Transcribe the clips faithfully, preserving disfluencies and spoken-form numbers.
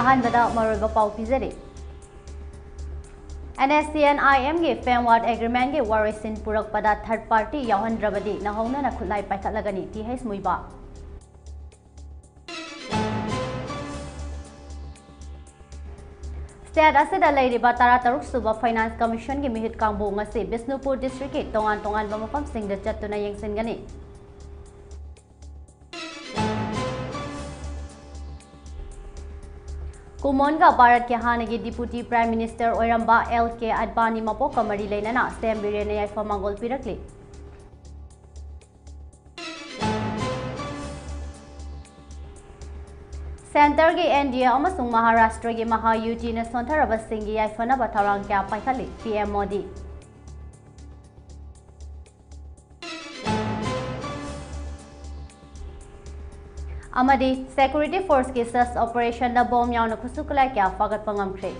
ꯑꯍꯥꯟꯕꯗ ꯃꯔꯨꯑꯣꯏꯕ ꯄꯥꯎ ꯄꯤꯖꯔꯤ꯫ NSCN-IM-ꯒꯤ framework agreement-ꯒꯤ ꯋꯥꯔꯣꯏꯁꯤꯟ ꯄꯨꯔꯛꯄꯗ third party ꯌꯥꯎꯍꯟꯗ꯭ꯔꯕꯗꯤ ꯅꯧꯍꯧꯅꯅ ꯈꯨꯠꯂꯥꯏ ꯄꯥꯏꯈꯠꯂꯒꯅꯤ, ꯇꯤ ꯑꯩꯆ ꯃꯨꯏꯕꯥ꯫ State ꯑꯁꯤꯗ ꯂꯩꯔꯤꯕ ꯇꯔꯥꯇꯔꯨꯛ ꯁꯨꯕ Finance Commission-ꯒꯤ ꯃꯤꯍꯨꯠ ꯀꯥꯡꯕꯨ ꯉꯁꯤ ꯕꯤꯁꯅꯨꯄꯨꯔ district-ꯀꯤ ꯇꯣꯉꯥꯟ ꯇꯣꯉꯥꯟꯕ ꯃꯐꯝꯁꯤꯡꯗ ꯆꯠꯇꯨꯅ ꯌꯦꯡꯁꯤꯟꯒꯅꯤ꯫ ꯀꯨꯃꯣꯟꯒ ꯚꯥꯔꯠꯀꯤ ꯍꯥꯟꯅꯒꯤ Deputy Prime Minister ꯑꯣꯏꯔꯝꯕ ꯑꯦꯜ ꯀꯦ ꯑꯗꯕꯥꯅꯤ ꯃꯄꯣꯛꯀ ꯃꯔꯤ ꯂꯩꯅꯅ ꯁꯤ ꯑꯦꯝ ꯕꯤꯔꯦꯟꯅ ꯌꯥꯏꯐ ꯃꯪꯒꯣꯜ ꯄꯤꯔꯛꯂꯤ꯫ Centre-ꯒꯤ NDA ꯑꯃꯁꯨꯡ ꯃꯍꯥꯔꯥꯁꯇ꯭ꯔꯒꯤ ꯃꯍꯥꯌꯨꯇꯤꯅ ꯁꯣꯟꯊꯔꯕꯁꯤꯡꯒꯤ ꯌꯥꯏꯐꯅꯕ ꯊꯧꯔꯥꯡ ꯀꯌꯥ ꯄꯥꯏꯈꯠꯂꯤ, ꯄꯤ ꯑꯦꯝ ꯃꯣꯗꯤ꯫ ꯑꯃꯗꯤ security force-ꯀꯤ search operation-ꯗ ꯕꯣꯝ ꯌꯥꯎꯅ ꯈꯨꯠꯁꯨ ꯈꯨꯠꯂꯥꯏ ꯀꯌꯥ ꯐꯥꯒꯠꯄ ꯉꯝꯈ꯭ꯔꯦ꯫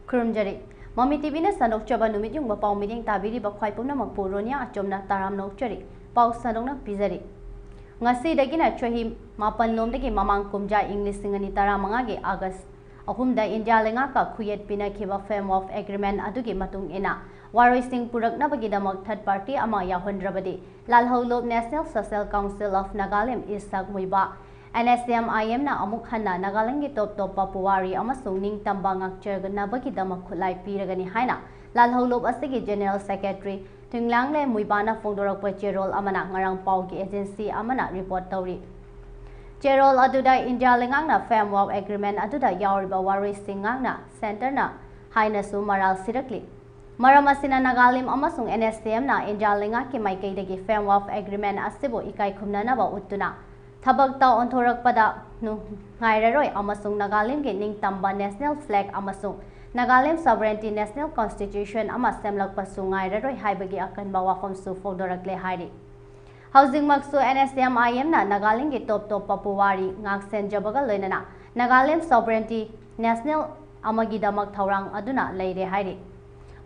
ꯈꯨꯔꯨꯝꯖꯔꯤ꯫ ꯃꯃꯤ ꯇꯤꯚꯤꯅ ꯁꯟꯗꯣꯛꯆꯕ ꯅꯨꯃꯤꯠ ꯌꯨꯡꯕ ꯄꯥꯎ ꯃꯤꯠꯌꯦꯡ ꯇꯥꯕꯤꯔꯤꯕ ꯈ꯭ꯋꯥꯏ ꯄꯨꯝꯅꯃꯛꯄꯨ ꯔꯣꯅꯤꯌꯥ ꯑꯆꯣꯝꯅ ꯇꯔꯥꯝꯅ ꯑꯣꯛꯆꯔꯤ꯫ ꯄꯥꯎ ꯁꯟꯗꯣꯛꯅ ꯄꯤꯖꯔꯤ꯫ ꯉꯁꯤꯗꯒꯤꯅ ꯆꯍꯤ ꯃꯥꯄꯟ ꯂꯣꯝꯗꯒꯤ ꯃꯃꯥꯡ ꯀꯨꯝꯖꯥ ꯏꯪ ꯂꯤꯁꯤꯡ ꯑꯅꯤ ꯇꯔꯥꯃꯉꯥꯒꯤ ꯑꯥꯒꯁ ꯑꯍꯨꯝꯗ ꯏꯟꯗꯤꯌꯥ ꯂꯩꯉꯥꯛꯀ ꯈꯨꯌꯦꯠ ꯄꯤꯅꯈꯤꯕ framework agreement ꯑꯗꯨꯒꯤ ꯃꯇꯨꯡ ꯏꯟꯅ ꯋꯥꯔꯣꯏꯁꯤꯟ ꯄꯨꯔꯛꯅꯕꯒꯤꯗꯃꯛ third party ꯑꯃ ꯌꯥꯎꯍꯟꯗ꯭ꯔꯕꯗꯤ ꯂꯥꯜꯍꯧꯂꯨꯞ National Social Council of Nagalim ꯏꯁꯛ ꯃꯨꯏꯕꯥ, NSCN-IM-ꯅ ꯑꯃꯨꯛ ꯍꯟꯅ ꯅꯥꯒꯥꯂꯦꯟꯒꯤ ꯇꯣꯞ ꯇꯣꯞꯄ ꯄꯨꯋꯥꯔꯤ ꯑꯃꯁꯨꯡ ꯅꯤꯡꯇꯝꯕ ꯉꯥꯛꯆꯅꯕꯒꯤꯗꯃꯛ ꯈꯨꯠꯂꯥꯏ ꯄꯤꯔꯒꯅꯤ ꯍꯥꯏꯅ ꯂꯥꯜꯍꯧꯂꯨꯞ ꯑꯁꯤꯒꯤ General Secretary ꯊꯨꯏꯂꯥꯡꯂꯦ ꯃꯨꯏꯕꯥꯅ ꯐꯣꯡꯗꯣꯔꯛꯄ ꯆꯦꯔꯣꯜ ꯑꯃꯅ ꯉꯔꯥꯡ ꯄꯥꯎꯒꯤ agency ꯑꯃꯅ report ꯇꯧꯔꯤ꯫ ꯆꯦꯔꯣꯜ ꯑꯗꯨꯗ ꯏꯟꯗꯤꯌꯥ ꯂꯩꯉꯥꯛꯅ framework agreement ꯑꯗꯨꯗ ꯌꯥꯎꯔꯤꯕ ꯋꯥꯔꯣꯏꯁꯤꯟ ꯉꯥꯛꯅ centre-ꯅ ꯍꯥꯏꯅꯁꯨ ꯃꯔꯥꯜ ꯁꯤꯔꯛꯂꯤ꯫ ꯃꯔꯝ ꯑꯁꯤꯅ ꯅꯥꯒꯥꯂꯦꯟ ꯑꯃꯁꯨꯡ NSCN-ꯅ ꯏꯟꯗꯤꯌꯥ ꯂꯩꯉꯥꯛꯀꯤ ꯃꯥꯏꯀꯩꯗꯒꯤ framework agreement ꯑꯁꯤꯕꯨ ꯏꯀꯥꯏ ꯈꯨꯝꯅꯅꯕ ꯎꯠꯇꯨꯅ ꯊꯕꯛꯇ ꯑꯣꯟꯊꯣꯔꯛꯄꯗ ꯅꯨꯡꯉꯥꯏꯔꯔꯣꯏ ꯑꯃꯁꯨꯡ ꯅꯥꯒꯥꯂꯦꯟꯒꯤ ꯅꯤꯡꯇꯝꯕ national flag ꯑꯃꯁꯨꯡ Nagaland sovereignty national constitution ꯑꯃ ꯁꯦꯝꯂꯛꯄꯁꯨ ꯉꯥꯏꯔꯔꯣꯏ ꯍꯥꯏꯕꯒꯤ ꯑꯀꯟꯕ ꯋꯥꯐꯝꯁꯨ ꯐꯣꯡꯗꯣꯔꯛꯂꯦ ꯍꯥꯏꯔꯤ꯫ ꯍꯧꯖꯤꯛꯃꯛꯁꯨ NSCN-IMꯅ ꯅꯥꯒꯥꯂꯦꯟꯒꯤ ꯇꯣꯞ ꯇꯣꯞꯄ ꯄꯨꯋꯥꯔꯤ ꯉꯥꯛꯁꯦꯟꯖꯕꯒ ꯂꯣꯏꯅꯅ Nagaland sovereignty national ꯑꯃꯒꯤꯗꯃꯛ ꯊꯧꯔꯥꯡ ꯑꯗꯨꯅ ꯂꯩꯔꯦ ꯍꯥꯏꯔꯤ꯫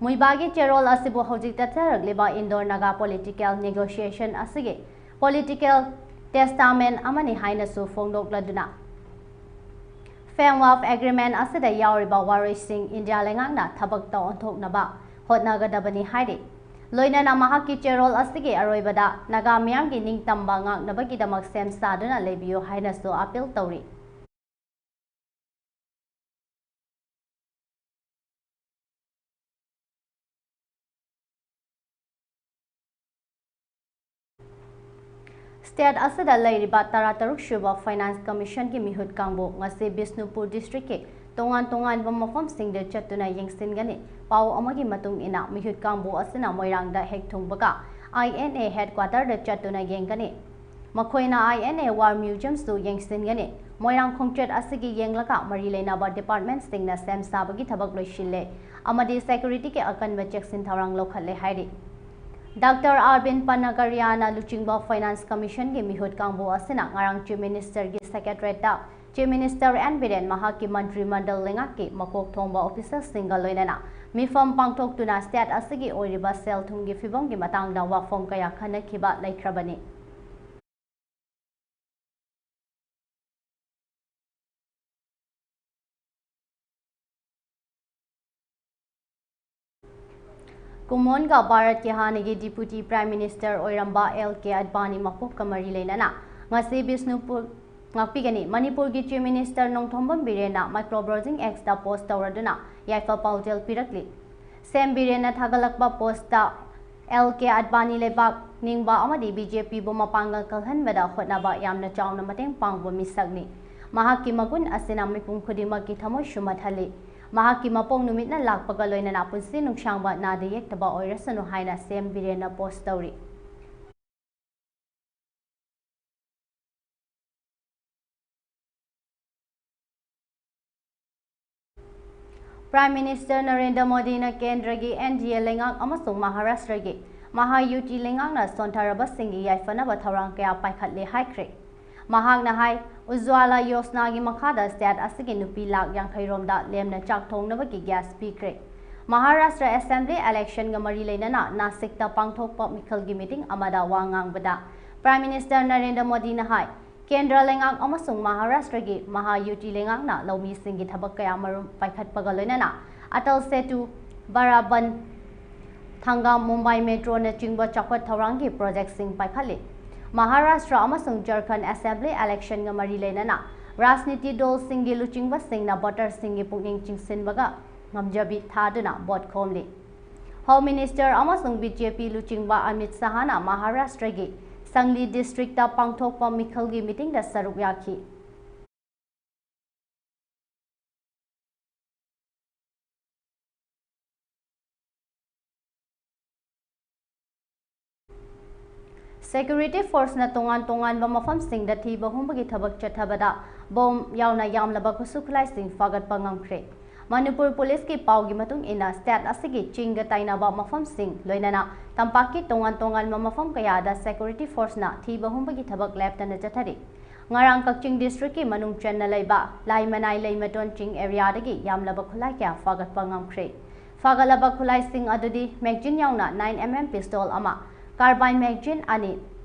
ꯃꯨꯏꯕꯥꯒꯤ ꯆꯦꯔꯣꯜ ꯑꯁꯤꯕꯨ ꯍꯧꯖꯤꯛ ꯆꯠꯊꯔꯛꯂꯤꯕ Indo-Naga political negotiation ꯑꯁꯤꯒꯤ political testament ꯑꯃꯅꯤ ꯍꯥꯏꯅꯁꯨ ꯐꯣꯡꯗꯣꯛꯂꯗꯨꯅ, Framework Agreement ꯑꯁꯤꯗ ꯌꯥꯎꯔꯤꯕ ꯋꯥꯔꯣꯏꯁꯤꯡ ꯏꯟꯗꯤꯌꯥ ꯂꯩꯉꯥꯛꯅ ꯊꯕꯛꯇ ꯑꯣꯟꯊꯣꯛꯅꯕ ꯍꯣꯠꯅꯒꯗꯕꯅꯤ ꯍꯥꯏꯔꯤ꯫ ꯂꯣꯏꯅꯅ ꯃꯍꯥꯛꯀꯤ ꯆꯦꯔꯣꯜ ꯑꯁꯤꯒꯤ ꯑꯔꯣꯏꯕꯗ ꯅꯥꯒꯥ ꯃꯤꯌꯥꯝꯒꯤ ꯅꯤꯡꯇꯝꯕ ꯉꯥꯛꯅꯕꯒꯤꯗꯃꯛ ꯁꯦꯝ ꯁꯥꯗꯨꯅ ꯂꯩꯕꯤꯌꯨ ꯍꯥꯏꯅꯁꯨ ꯑꯥꯄꯤꯜ ꯇꯧꯔꯤ꯫ State ꯑꯁꯤꯗ ꯂꯩꯔꯤꯕ ꯇꯔꯥꯇꯔꯨꯛ ꯁꯨꯕ Finance Commissionꯒꯤ ꯃꯤꯍꯨꯠ ꯀꯥꯡꯕꯨ ꯉꯁꯤ ꯕꯤꯁꯅꯨꯄꯨꯔ districtꯀꯤ ꯇꯣꯉꯥꯟ ꯇꯣꯉꯥꯟꯕ ꯃꯐꯝꯁꯤꯡꯗ ꯆꯠꯇꯨꯅ ꯌꯦꯡꯁꯤꯟꯒꯅꯤ꯫ ꯄꯥꯎ ꯑꯃꯒꯤ ꯃꯇꯨꯡ ꯏꯟꯅ, ꯃꯤꯍꯨꯠ ꯀꯥꯡꯕꯨ ꯑꯁꯤꯅ ꯃꯣꯏꯔꯥꯡꯗ ꯍꯦꯛ ꯊꯨꯡꯕꯒ INA headquarterꯗ ꯆꯠꯇꯨꯅ ꯌꯦꯡꯒꯅꯤ꯫ ꯃꯈꯣꯏꯅ INA War Museumꯁꯨ ꯌꯦꯡꯁꯤꯟꯒꯅꯤ꯫ ꯃꯣꯏꯔꯥꯡ ꯈꯣꯡꯆꯠ ꯑꯁꯤꯒꯤ ꯌꯦꯡꯂꯒ ꯃꯔꯤ ꯂꯩꯅꯕ departmentꯁꯤꯡꯅ ꯁꯦꯝ ꯁꯥꯕꯒꯤ ꯊꯕꯛ ꯂꯣꯏꯁꯤꯜꯂꯦ ꯑꯃꯗꯤ securityꯒꯤ ꯑꯀꯟꯕ ꯆꯦꯛꯁꯤꯟ ꯊꯧꯔꯥꯡ ꯂꯧꯈꯠꯂꯦ ꯍꯥꯏꯔꯤ꯫ Doctor Arvind Panagariana ꯂꯨꯆꯤꯡꯕ Finance Commissionꯒꯤ ꯃꯤꯍꯨꯠ ꯀꯥꯡꯕꯨ ꯑꯁꯤꯅ ꯉꯔꯥꯡ Chief Ministerꯒꯤ Secretariatꯇ Chief Minister N. Biren, ꯃꯍꯥꯛꯀꯤ ꯃꯟꯇ꯭ꯔꯤ ꯃꯟꯗꯜ ꯂꯩꯉꯥꯛꯀꯤ ꯃꯀꯣꯛ ꯊꯣꯡꯕ officerꯁꯤꯡꯒ ꯂꯣꯏꯅꯅ ꯃꯤꯐꯝ ꯄꯥꯡꯊꯣꯛꯇꯨꯅ state ꯑꯁꯤꯒꯤ ꯑꯣꯏꯔꯤꯕ ꯁꯦꯜ ꯊꯨꯝꯒꯤ ꯐꯤꯕꯝꯒꯤ ꯃꯇꯥꯡꯗ ꯋꯥꯐꯝ ꯀꯌꯥ ꯈꯟꯅꯈꯤꯕ ꯂꯩꯈ꯭ꯔꯕꯅꯤ꯫ ꯀꯨꯃꯣꯟꯒ ꯚꯥꯔꯠꯀꯤ ꯍꯥꯟꯅꯒꯤ Deputy Prime Minister ꯑꯣꯏꯔꯝꯕ L K Advani ꯃꯄꯣꯛꯀ ꯃꯔꯤ ꯂꯩꯅꯅ ꯉꯁꯤ ꯕꯤꯁꯅꯨꯄꯨꯔ ꯉꯥꯛꯄꯤꯒꯅꯤ꯫ ꯃꯅꯤꯄꯨꯔꯒꯤ Chief Minister Nongthombam ꯕꯤꯔꯦꯟꯅ micro-blogging Xꯇ post ꯇꯧꯔꯗꯨꯅ ꯌꯥꯏꯐ ꯄꯥꯎꯖꯦꯜ ꯄꯤꯔꯛꯂꯤ꯫ ꯁꯦꯝ ꯕꯤꯔꯦꯟꯅ ꯊꯥꯒꯠꯂꯛꯄ postꯇ, L K Advani ꯂꯩꯕꯥꯛ ꯅꯤꯡꯕ ꯑꯃꯗꯤ BJPꯕꯨ ꯃꯄꯥꯡꯒꯜ ꯀꯜꯍꯟꯕꯗ ꯍꯣꯠꯅꯕ ꯌꯥꯝꯅ ꯆꯥꯎꯅ ꯃꯇꯦꯡ ꯄꯥꯡꯕ ꯃꯤꯁꯛꯅꯤ꯫ ꯃꯍꯥꯛꯀꯤ ꯃꯒꯨꯟ ꯑꯁꯤꯅ ꯃꯤꯄꯨꯝ ꯈꯨꯗꯤꯡꯃꯛꯀꯤ ꯊꯃꯣꯏ ꯁꯨꯝꯍꯠꯍꯜꯂꯤ꯫ ꯃꯍꯥꯛꯀꯤ ꯃꯄꯣꯛ ꯅꯨꯃꯤꯠꯅ ꯂꯥꯛꯄꯒ ꯂꯣꯏꯅꯅ ꯄꯨꯟꯁꯤ ꯅꯨꯡꯁꯥꯡꯕ, ꯅꯥꯗ ꯌꯦꯛꯇꯕ ꯑꯣꯏꯔꯁꯅꯨ ꯍꯥꯏꯅ ꯁꯦꯝ ꯕꯤꯔꯦꯟꯅ post ꯇꯧꯔꯤ꯫ Prime Minister ꯅꯔꯦꯟꯗ꯭ꯔ ꯃꯣꯗꯤꯅ ꯀꯦꯟꯗ꯭ꯔꯒꯤ ꯑꯦꯟ ꯗꯤ ꯑꯦ ꯂꯩꯉꯥꯛ ꯑꯃꯁꯨꯡ ꯃꯍꯥꯔꯥꯁꯇ꯭ꯔꯒꯤ ꯃꯍꯥꯌꯨꯇꯤ ꯂꯩꯉꯥꯛꯅ ꯁꯣꯟꯊꯔꯕꯁꯤꯡꯒꯤ ꯌꯥꯏꯐꯅꯕ ꯊꯧꯔꯥꯡ ꯀꯌꯥ ꯄꯥꯏꯈꯠꯂꯦ ꯍꯥꯏꯈ꯭ꯔꯦ꯫ ꯃꯍꯥꯛꯅ ꯍꯥꯏ, ꯎꯖ꯭ꯋꯥꯂꯥ ꯌꯣꯖꯅꯥꯒꯤ ꯃꯈꯥꯗ ꯁ꯭ꯇꯦꯠ ꯑꯁꯤꯒꯤ ꯅꯨꯄꯤ ꯂꯥꯈ ꯌꯥꯡꯈꯩ ꯔꯣꯝꯗ ꯂꯦꯝꯅ ꯆꯥꯛ ꯊꯣꯡꯅꯕꯒꯤ ꯒ꯭ꯌꯥꯁ ꯄꯤꯈ꯭ꯔꯦ꯫ ꯃꯍꯥꯔꯥꯁꯇ꯭ꯔ ꯑꯦꯁꯦꯝꯕ꯭ꯂꯤ ꯏꯂꯦꯛꯁꯟꯒ ꯃꯔꯤ ꯂꯩꯅꯅ ꯅꯥꯁꯤꯛꯇ ꯄꯥꯡꯊꯣꯛꯄ ꯃꯤꯈꯜꯒꯤ ꯃꯤꯇꯤꯡ ꯑꯃꯗ ꯋꯥ ꯉꯥꯡꯕꯗ Prime Minister ꯅꯔꯦꯟꯗ꯭ꯔ ꯃꯣꯗꯤꯅ ꯍꯥꯏ, ꯀꯦꯟꯗ꯭ꯔ ꯂꯩꯉꯥꯛ ꯑꯃꯁꯨꯡ ꯃꯍꯥꯔꯥꯁꯇ꯭ꯔꯒꯤ ꯃꯍꯥꯌꯨꯇꯤ ꯂꯩꯉꯥꯛꯅ ꯂꯧꯃꯤꯁꯤꯡꯒꯤ ꯊꯕꯛ ꯀꯌꯥꯃꯔꯨꯝ ꯄꯥꯏꯈꯠꯄꯒ ꯂꯣꯏꯅꯅ ꯑꯇꯜ ꯁꯦꯇꯨ, ꯕꯔꯥꯕꯟ, ꯊꯪꯒꯥꯝ, ꯃꯨꯝꯕꯥꯏ ꯃꯦꯇ꯭ꯔꯣꯅꯆꯤꯡꯕ ꯆꯥꯎꯈꯠ ꯊꯧꯔꯥꯡꯒꯤ ꯄ꯭ꯔꯣꯖꯦꯛꯁꯤꯡ ꯄꯥꯏꯈꯠꯂꯤ꯫ ꯃꯍꯥꯔꯥꯁꯇ꯭ꯔ ꯑꯃꯁꯨꯡ ꯖꯔꯈꯟꯗ ꯑꯦꯁꯦꯝꯕ꯭ꯂꯤ ꯏꯂꯦꯛꯁꯟꯒ ꯃꯔꯤ ꯂꯩꯅꯅ ꯔꯥꯖꯅꯤꯇꯤ ꯗꯜꯁꯤꯡꯒꯤ ꯂꯨꯆꯤꯡꯕꯁꯤꯡꯅ ꯚꯣꯇꯔꯁꯤꯡꯒꯤ ꯄꯨꯛꯅꯤꯡ ꯆꯤꯡꯁꯤꯟꯕꯒ ꯉꯝꯖꯕꯤ ꯊꯥꯗꯨꯅ ꯚꯣꯠ ꯈꯣꯝꯂꯤ꯫ ꯍꯣꯝ ꯃꯤꯅꯤꯁꯇꯔ ꯑꯃꯁꯨꯡ ꯕꯤ ꯖꯦ ꯄꯤ ꯂꯨꯆꯤꯡꯕ ꯑꯃꯤꯠ ꯁꯍꯥꯅ ꯃꯍꯥꯔꯥꯁꯇ꯭ꯔꯒꯤ ꯁꯪꯂꯤ ꯗꯤꯁꯇ꯭ꯔꯤꯛꯇ ꯄꯥꯡꯊꯣꯛꯄ ꯃꯤꯈꯜꯒꯤ ꯃꯤꯇꯤꯡꯗ ꯁꯔꯨꯛ ꯌꯥꯈꯤ꯫ ꯁꯦꯀ꯭ꯌꯨꯔꯤꯇꯤ ꯐꯣꯔꯁꯅ ꯇꯣꯉꯥꯟ ꯇꯣꯉꯥꯟꯕ ꯃꯐꯝꯁꯤꯡꯗ ꯊꯤꯕ ꯍꯨꯝꯕꯒꯤ ꯊꯕꯛ ꯆꯠꯊꯕꯗ ꯕꯣꯝ ꯌꯥꯎꯅ ꯌꯥꯝꯂꯕ ꯈꯨꯠꯁꯨ ꯈꯨꯠꯂꯥꯏꯁꯤꯡ ꯐꯥꯒꯠꯄ ꯉꯝꯈ꯭ꯔꯦ꯫ ꯃꯅꯤꯄꯨꯔ ꯄꯨꯂꯤꯁꯀꯤ ꯄꯥꯎꯒꯤ ꯃꯇꯨꯡ ꯏꯟꯅ, ꯁ꯭ꯇꯦꯠ ꯑꯁꯤꯒꯤ ꯆꯤꯡꯒ ꯇꯥꯏꯅꯕ ꯃꯐꯝꯁꯤꯡ, ꯂꯣꯏꯅꯅ ꯇꯝꯄꯥꯛꯀꯤ ꯇꯣꯉꯥꯟ ꯇꯣꯉꯥꯟꯕ ꯃꯐꯝ ꯀꯌꯥꯗ ꯁꯦꯀ꯭ꯌꯨꯔꯤꯇꯤ ꯐꯣꯔꯁꯅ ꯊꯤꯕ ꯍꯨꯝꯕꯒꯤ ꯊꯕꯛ ꯂꯦꯞꯇꯅ ꯆꯠꯊꯔꯤ꯫ ꯉꯔꯥꯡ ꯀꯛꯆꯤꯡ ꯗꯤꯁꯇ꯭ꯔꯤꯛꯀꯤ ꯃꯅꯨꯡ ꯆꯟꯅ ꯂꯩꯕ ꯂꯥꯏꯃꯅꯥꯏ ꯂꯩꯃꯇꯣꯟ ꯆꯤꯡ ꯑꯦꯔꯤꯌꯥꯗꯒꯤ ꯌꯥꯝꯂꯕ ꯈꯨꯠꯂꯥꯏ ꯀꯌꯥ ꯐꯥꯒꯠꯄ ꯉꯝꯈ꯭ꯔꯦ꯫ ꯐꯥꯒꯠꯂꯕ ꯈꯨꯠꯂꯥꯏꯁꯤꯡ ꯑꯗꯨꯗꯤ ꯃꯦꯒꯖꯤꯟ ꯌꯥꯎꯅ ꯅꯥꯏꯟ ꯑꯦꯝ ꯑꯦꯝ ꯄꯤꯁꯇꯣꯜ ꯑꯃ, ꯀꯥꯔꯕꯥꯏꯟ ꯃꯦꯒꯖꯤꯟ ꯑꯅꯤ,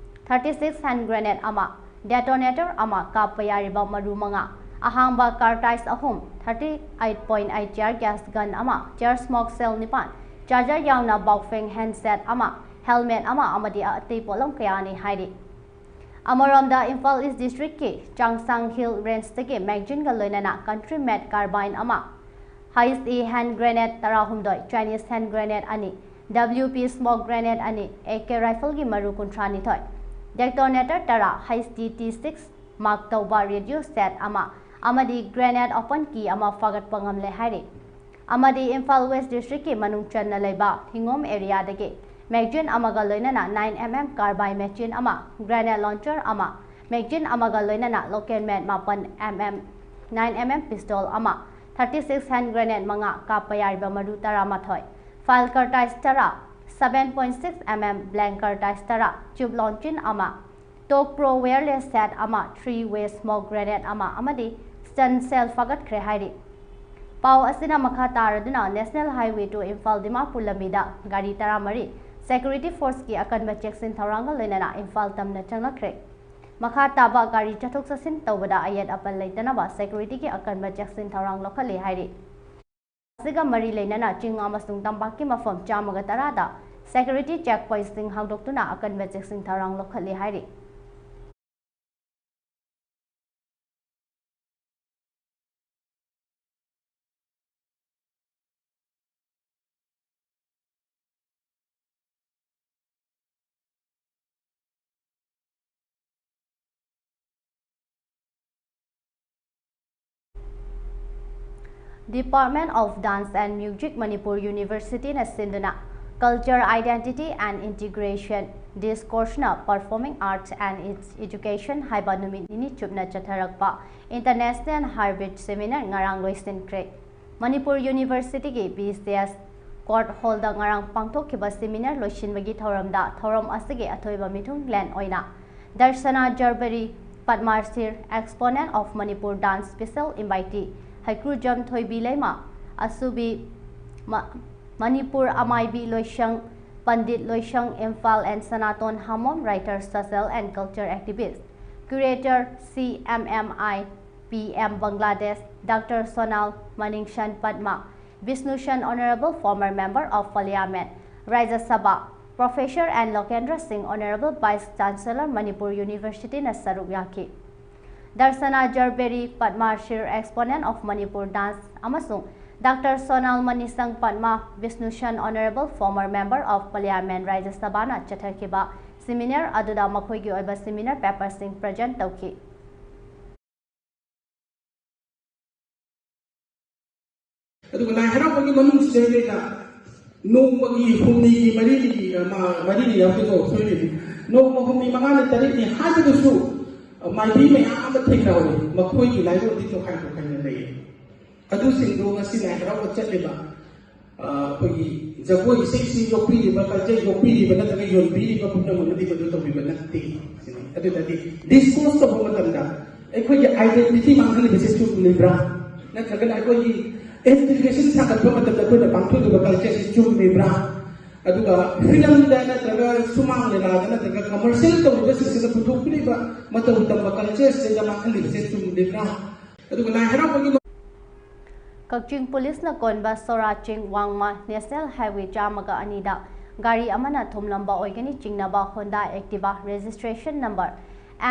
ꯊꯥꯔꯇꯤ ꯁꯤꯛꯁ ꯍꯦꯟ ꯒ꯭ꯔꯦꯅꯦꯗ ꯑꯃ, ꯗꯦꯇꯣꯅꯦꯇꯔ ꯑꯃ, ꯀꯥꯞꯄ ꯌꯥꯔꯤꯕ ꯃꯔꯨ ꯃꯉꯥ, ꯑꯍꯥꯡꯕ ꯀꯥꯔꯇꯥꯏꯁ ꯑꯍꯨꯝ, thirty eight point eight tier gas gun ꯑꯃ, ꯇꯤꯌꯔ ꯁ꯭ꯃꯣꯛ ꯁꯦꯜ ꯅꯤꯄꯥꯟ, ꯆꯥꯔꯖꯔ ꯌꯥꯎꯅ ꯕꯥꯎꯐꯦꯡ ꯍꯦꯟꯗꯁꯦꯠ ꯑꯃ, ꯍꯦꯜꯃꯦꯠ ꯑꯃ ꯑꯃꯗꯤ ꯑꯇꯩ ꯄꯣꯠꯂꯝ ꯀꯌꯥꯅꯤ ꯍꯥꯏꯔꯤ꯫ ꯑꯃꯔꯣꯝꯗ, ꯏꯝꯐꯥꯜ ꯏꯁ ꯗꯤꯁꯇ꯭ꯔꯤꯛꯀꯤ ꯆꯥꯡꯁꯥꯡ ꯍꯤꯜ ꯔꯦꯟꯖꯇꯒꯤ ꯃꯦꯒꯖꯤꯟꯒ ꯂꯣꯏꯅꯅ ꯀꯟꯇ꯭ꯔꯤ ꯃꯦꯗ ꯀꯥꯔꯕꯥꯏꯟ ꯑꯃ, ꯍꯩꯆ ꯏ ꯍꯦꯟ ꯒ꯭ꯔꯦꯅꯦꯗ ꯇꯔꯥꯍꯨꯝꯗꯣꯏ, ꯆꯥꯏꯅꯤꯁ ꯍꯦꯟ ꯒ꯭ꯔꯦꯅꯦꯗ ꯑꯅꯤ, ꯗꯕ꯭ꯂꯤꯎ ꯄꯤ ꯁ꯭ꯃꯣꯛ ꯒ꯭ꯔꯦꯅꯦꯗ ꯑꯅꯤ, ꯑꯦ ꯀꯦ ꯔꯥꯏꯐꯜꯒꯤ ꯃꯔꯨ ꯀꯨꯟꯊ꯭ꯔꯥꯅꯤꯊꯣꯏ, ꯗꯦꯛꯇꯣꯅꯦꯇꯔ ꯇꯔꯥ, H D T six mark ꯇꯧꯕ ꯔꯦꯗꯤꯑꯣ ꯁꯦꯠ ꯑꯃ ꯑꯃꯗꯤ ꯒ꯭ꯔꯦꯅꯦꯗ ꯑꯣꯄꯟ ꯀꯤ ꯑꯃ ꯐꯥꯒꯠꯄ ꯉꯝꯂꯦ ꯍꯥꯏꯔꯤ꯫ ꯑꯃꯗꯤ ꯏꯝꯐꯥꯜ ꯋꯦꯁ ꯗꯤꯁꯇ꯭ꯔꯤꯛꯀꯤ ꯃꯅꯨꯡ ꯆꯟꯅ ꯂꯩꯕ ꯍꯤꯉꯣꯝ ꯑꯦꯔꯤꯌꯥꯗꯒꯤ ꯃꯦꯒꯖꯤꯟ ꯑꯃꯒ ꯂꯣꯏꯅꯅ nine M M carbine machine ꯑꯃ, ꯒ꯭ꯔꯦꯅꯦꯗ ꯂꯣꯟꯆꯔ ꯑꯃ, ꯃꯦꯒꯖꯤꯟ ꯑꯃꯒ ꯂꯣꯏꯅꯅ ꯂꯣꯀꯦꯜ ꯃꯦꯗ ꯃꯥꯄꯟ M M, nine M M pistol ꯑꯃ, thirty six hand grenade ꯃꯉꯥ, ꯀꯥꯞꯄ ꯌꯥꯔꯤꯕ ꯃꯔꯨ ꯇꯔꯥꯃꯥꯊꯣꯏ, file cartridge ꯇꯔꯥ, seven point six M M blank cartridge ꯇꯔꯥ, tube launching ꯑꯃ, Tok Pro wireless set ꯑꯃ, three way smoke grenade ꯑꯃ ꯑꯃꯗꯤ stun shell ꯐꯥꯒꯠꯈ꯭ꯔꯦ ꯍꯥꯏꯔꯤ꯫ ꯄꯥꯎ ꯑꯁꯤꯅ ꯃꯈꯥ ꯇꯥꯔꯗꯨꯅ National Highway two Imphal Dimapur ꯂꯝꯕꯤꯗ ꯒꯥꯔꯤ ꯇꯔꯥꯃꯔꯤ security forceꯀꯤ ꯑꯀꯟꯕ ꯆꯦꯛꯁꯤꯟ ꯊꯧꯔꯥꯡꯒ ꯂꯣꯏꯅꯅ ꯏꯝꯐꯥꯜ ꯇꯝꯅ ꯆꯪꯂꯛꯈ꯭ꯔꯦ꯫ ꯃꯈꯥ ꯇꯥꯕ ꯒꯥꯔꯤ ꯆꯠꯊꯣꯛ ꯆꯠꯁꯤꯟ ꯇꯧꯕꯗ ꯑꯌꯦꯠ ꯑꯄꯟ ꯂꯩꯇꯅꯕ securityꯒꯤ ꯑꯀꯟꯕ ꯆꯦꯛꯁꯤꯟ ꯊꯧꯔꯥꯡ ꯂꯧꯈꯠꯂꯤ ꯍꯥꯏꯔꯤ꯫ ꯑꯁꯤꯒ ꯃꯔꯤ ꯂꯩꯅꯅ ꯆꯤꯡ ꯑꯃꯁꯨꯡ ꯇꯝꯄꯥꯛꯀꯤ ꯃꯐꯝ ꯆꯥꯝꯃꯒ ꯇꯔꯥꯗ security check pointꯁꯤꯡ ꯍꯥꯡꯗꯣꯛꯇꯨꯅ ꯑꯀꯟꯕ ꯆꯦꯛꯁꯤꯟ ꯊꯧꯔꯥꯡ ꯂꯧꯈꯠꯂꯤ ꯍꯥꯏꯔꯤ꯫ Department of Dance and Music Manipur Universityꯅ ꯁꯤꯟꯗꯨꯅ Culture, Identity and Integration Discoursena Performing Arts and its Education ꯍꯥꯏꯕ ꯅꯨꯃꯤꯠ ꯅꯤꯅꯤ ꯆꯨꯞꯅ ꯆꯠꯊꯔꯛꯄ International Hybrid Seminar ꯉꯔꯥꯡ ꯂꯣꯏꯁꯤꯟꯈ꯭ꯔꯦ꯫ ꯃꯅꯤꯄꯨꯔ ꯌꯨꯅꯤꯚꯔꯁꯤꯇꯤꯒꯤ BCS Court Hallꯗ ꯉꯔꯥꯡ ꯄꯥꯡꯊꯣꯛꯈꯤꯕ seminar ꯂꯣꯏꯁꯤꯟꯕꯒꯤ ꯊꯧꯔꯝꯗ ꯊꯧꯔꯝ ꯑꯁꯤꯒꯤ ꯑꯊꯣꯏꯕ ꯃꯤꯊꯨꯡꯂꯦꯟ ꯑꯣꯏꯅ ꯗꯔꯁꯅꯥ ꯖꯔꯕꯦꯔꯤ, Padma Shri, Exponent of Manipur Dance, Special Invitee ꯍꯩꯀ꯭ꯔꯨꯖꯝ ꯊꯣꯏꯕꯤ ꯂꯩꯃ, ꯑꯁꯨꯕꯤ ꯃ-, Manipur ꯑꯃꯥꯏꯕꯤ ꯂꯣꯏꯁꯪ, Pandit ꯂꯣꯏꯁꯪ Imphal and Sanaton ꯍꯥꯃꯣꯝ, writer, social and culture activist, curator, CMMI, PM Bangladesh, Doctor Sonal Maningshan Padma, Vishnu Shan, Honorable former Member of Parliament, Rajya Sabha, Professor N Lokendra Singh, Honorable Vice Chancellor, Manipur Universityꯅ ꯁꯔꯨꯛ ꯌꯥꯈꯤ꯫ ꯗꯔꯁꯅꯥ ꯖꯔꯕꯦꯔꯤ, Padma Shri, Exponent of Manipur Dance ꯑꯃꯁꯨꯡ Doctor Sonal Maningshan Padma, Vishnu Shan, Honorable former Member of Parliament, Rajya Sabhaꯅ ꯆꯠꯊꯈꯤꯕ seminar ꯑꯗꯨꯗ ꯃꯈꯣꯏꯒꯤ ꯑꯣꯏꯕ seminar paperꯁꯤꯡ present ꯇꯧꯈꯤ꯫ ꯑꯗꯨꯒ ꯂꯥꯏ ꯍꯔꯥꯎꯕꯒꯤ ꯃꯅꯨꯡꯁꯤꯗꯩꯗ ꯅꯣꯡꯃꯒꯤ ꯍꯨꯝꯅꯤꯒꯤ ꯃꯔꯤꯅꯤꯒꯤ, ꯑ, ꯃ-, ꯃꯔꯤꯅꯤ ꯌꯥꯎꯗꯦꯀꯣ, ꯁꯣꯏꯔꯤꯅꯤ꯫ ꯅꯣꯡꯃ ꯍꯨꯝꯅꯤ ꯃꯉꯥꯅꯤ ꯇꯔꯦꯠꯅꯤ ꯍꯥꯏꯕꯗꯨꯁꯨ, ꯑ, ꯃꯥꯏꯕꯤ ꯃꯌꯥꯝ ꯑꯃ ꯊꯦꯡꯅꯍꯧꯏ꯫ ꯃꯈꯣꯏꯒꯤ ꯂꯥꯏꯔꯣꯟꯗꯤ ꯇꯣꯈꯥꯏ ꯇꯣꯈꯥꯏꯅ ꯂꯩꯌꯦ꯫ ꯑꯗꯨꯁꯤꯡꯗꯣ ꯉꯁꯤ ꯂꯥꯏ ꯍꯔꯥꯎꯕ ꯆꯠꯂꯤꯕ, ꯑ, ꯑꯩꯈꯣꯏꯒꯤ ꯖꯒꯣꯏ ꯏꯁꯩꯁꯤꯡ ꯌꯣꯛꯄꯤꯔꯤꯕ, ꯀꯜꯆꯔ ꯌꯣꯛꯄꯤꯔꯤꯕ ꯅꯠꯇ꯭ꯔꯒ ꯌꯣꯟꯕꯤꯔꯤꯕ ꯄꯨꯝꯅꯃꯛꯅꯗꯤ ꯃꯗꯨ ꯇꯧꯕꯤꯕ ꯅꯠꯇꯦ꯫ ꯁꯤꯅꯤ꯫ ꯑꯗꯨꯗꯗꯤ ꯗꯤꯁꯀꯣꯔꯁ ꯇꯧꯕ ꯃꯇꯝꯗ ꯑꯩꯈꯣꯏꯒꯤ ꯑꯥꯏꯗꯦꯟꯇꯤꯇꯤ ꯃꯥꯡꯍꯜꯂꯤꯕꯁꯦ ꯆꯨꯝꯂꯤꯕ꯭ꯔꯥ? ꯅꯠꯇ꯭ꯔꯒꯅ ꯑꯩꯈꯣꯏꯒꯤ ꯏꯟꯇꯤꯒ꯭ꯔꯦꯁꯟ ꯁꯥꯒꯠꯄ ꯃꯇꯝꯗ ꯑꯩꯈꯣꯏꯅ ꯄꯥꯡꯊꯣꯛꯂꯤꯕ ꯀꯜꯆꯔꯁꯤ ꯆꯨꯝꯂꯤꯕ꯭ꯔꯥ? ꯑꯗꯨꯒ ꯐꯤꯂꯝꯗ ꯅꯠꯇ꯭ꯔꯒ ꯁꯨꯃꯥꯡ ꯂꯤꯂꯥꯗ ꯅꯠꯇ꯭ꯔꯒ ꯀꯃꯔꯁꯤꯌꯦꯜ ꯇꯧꯔꯤꯕꯁꯤꯡꯁꯤꯅ ꯄꯨꯊꯣꯛꯄꯤꯔꯤꯕ ꯃꯇꯧ ꯇꯝꯕ ꯀꯜꯆꯔꯁꯤꯗ ꯃꯥꯡꯍꯜꯂꯤꯕꯁꯦ ꯆꯨꯝꯂꯤꯕ꯭ꯔꯥ? ꯑꯗꯨꯒ ꯂꯥꯏ ꯍꯔꯥꯎꯕꯒꯤ ꯀꯛꯆꯤꯡ ꯄꯨꯂꯤꯁꯅ ꯀꯣꯟꯕ ꯁꯣꯔꯥ ꯆꯤꯡ ꯋꯥꯡꯃ ꯅꯦꯁꯅꯦꯜ ꯍꯥꯏꯋꯦ ꯆꯥꯝꯃꯒ ꯑꯅꯤꯗ ꯒꯥꯔꯤ ꯑꯃꯅ ꯊꯣꯝꯂꯝꯕ ꯑꯣꯏꯒꯅꯤ ꯆꯤꯡꯅꯕ Honda Activa registration number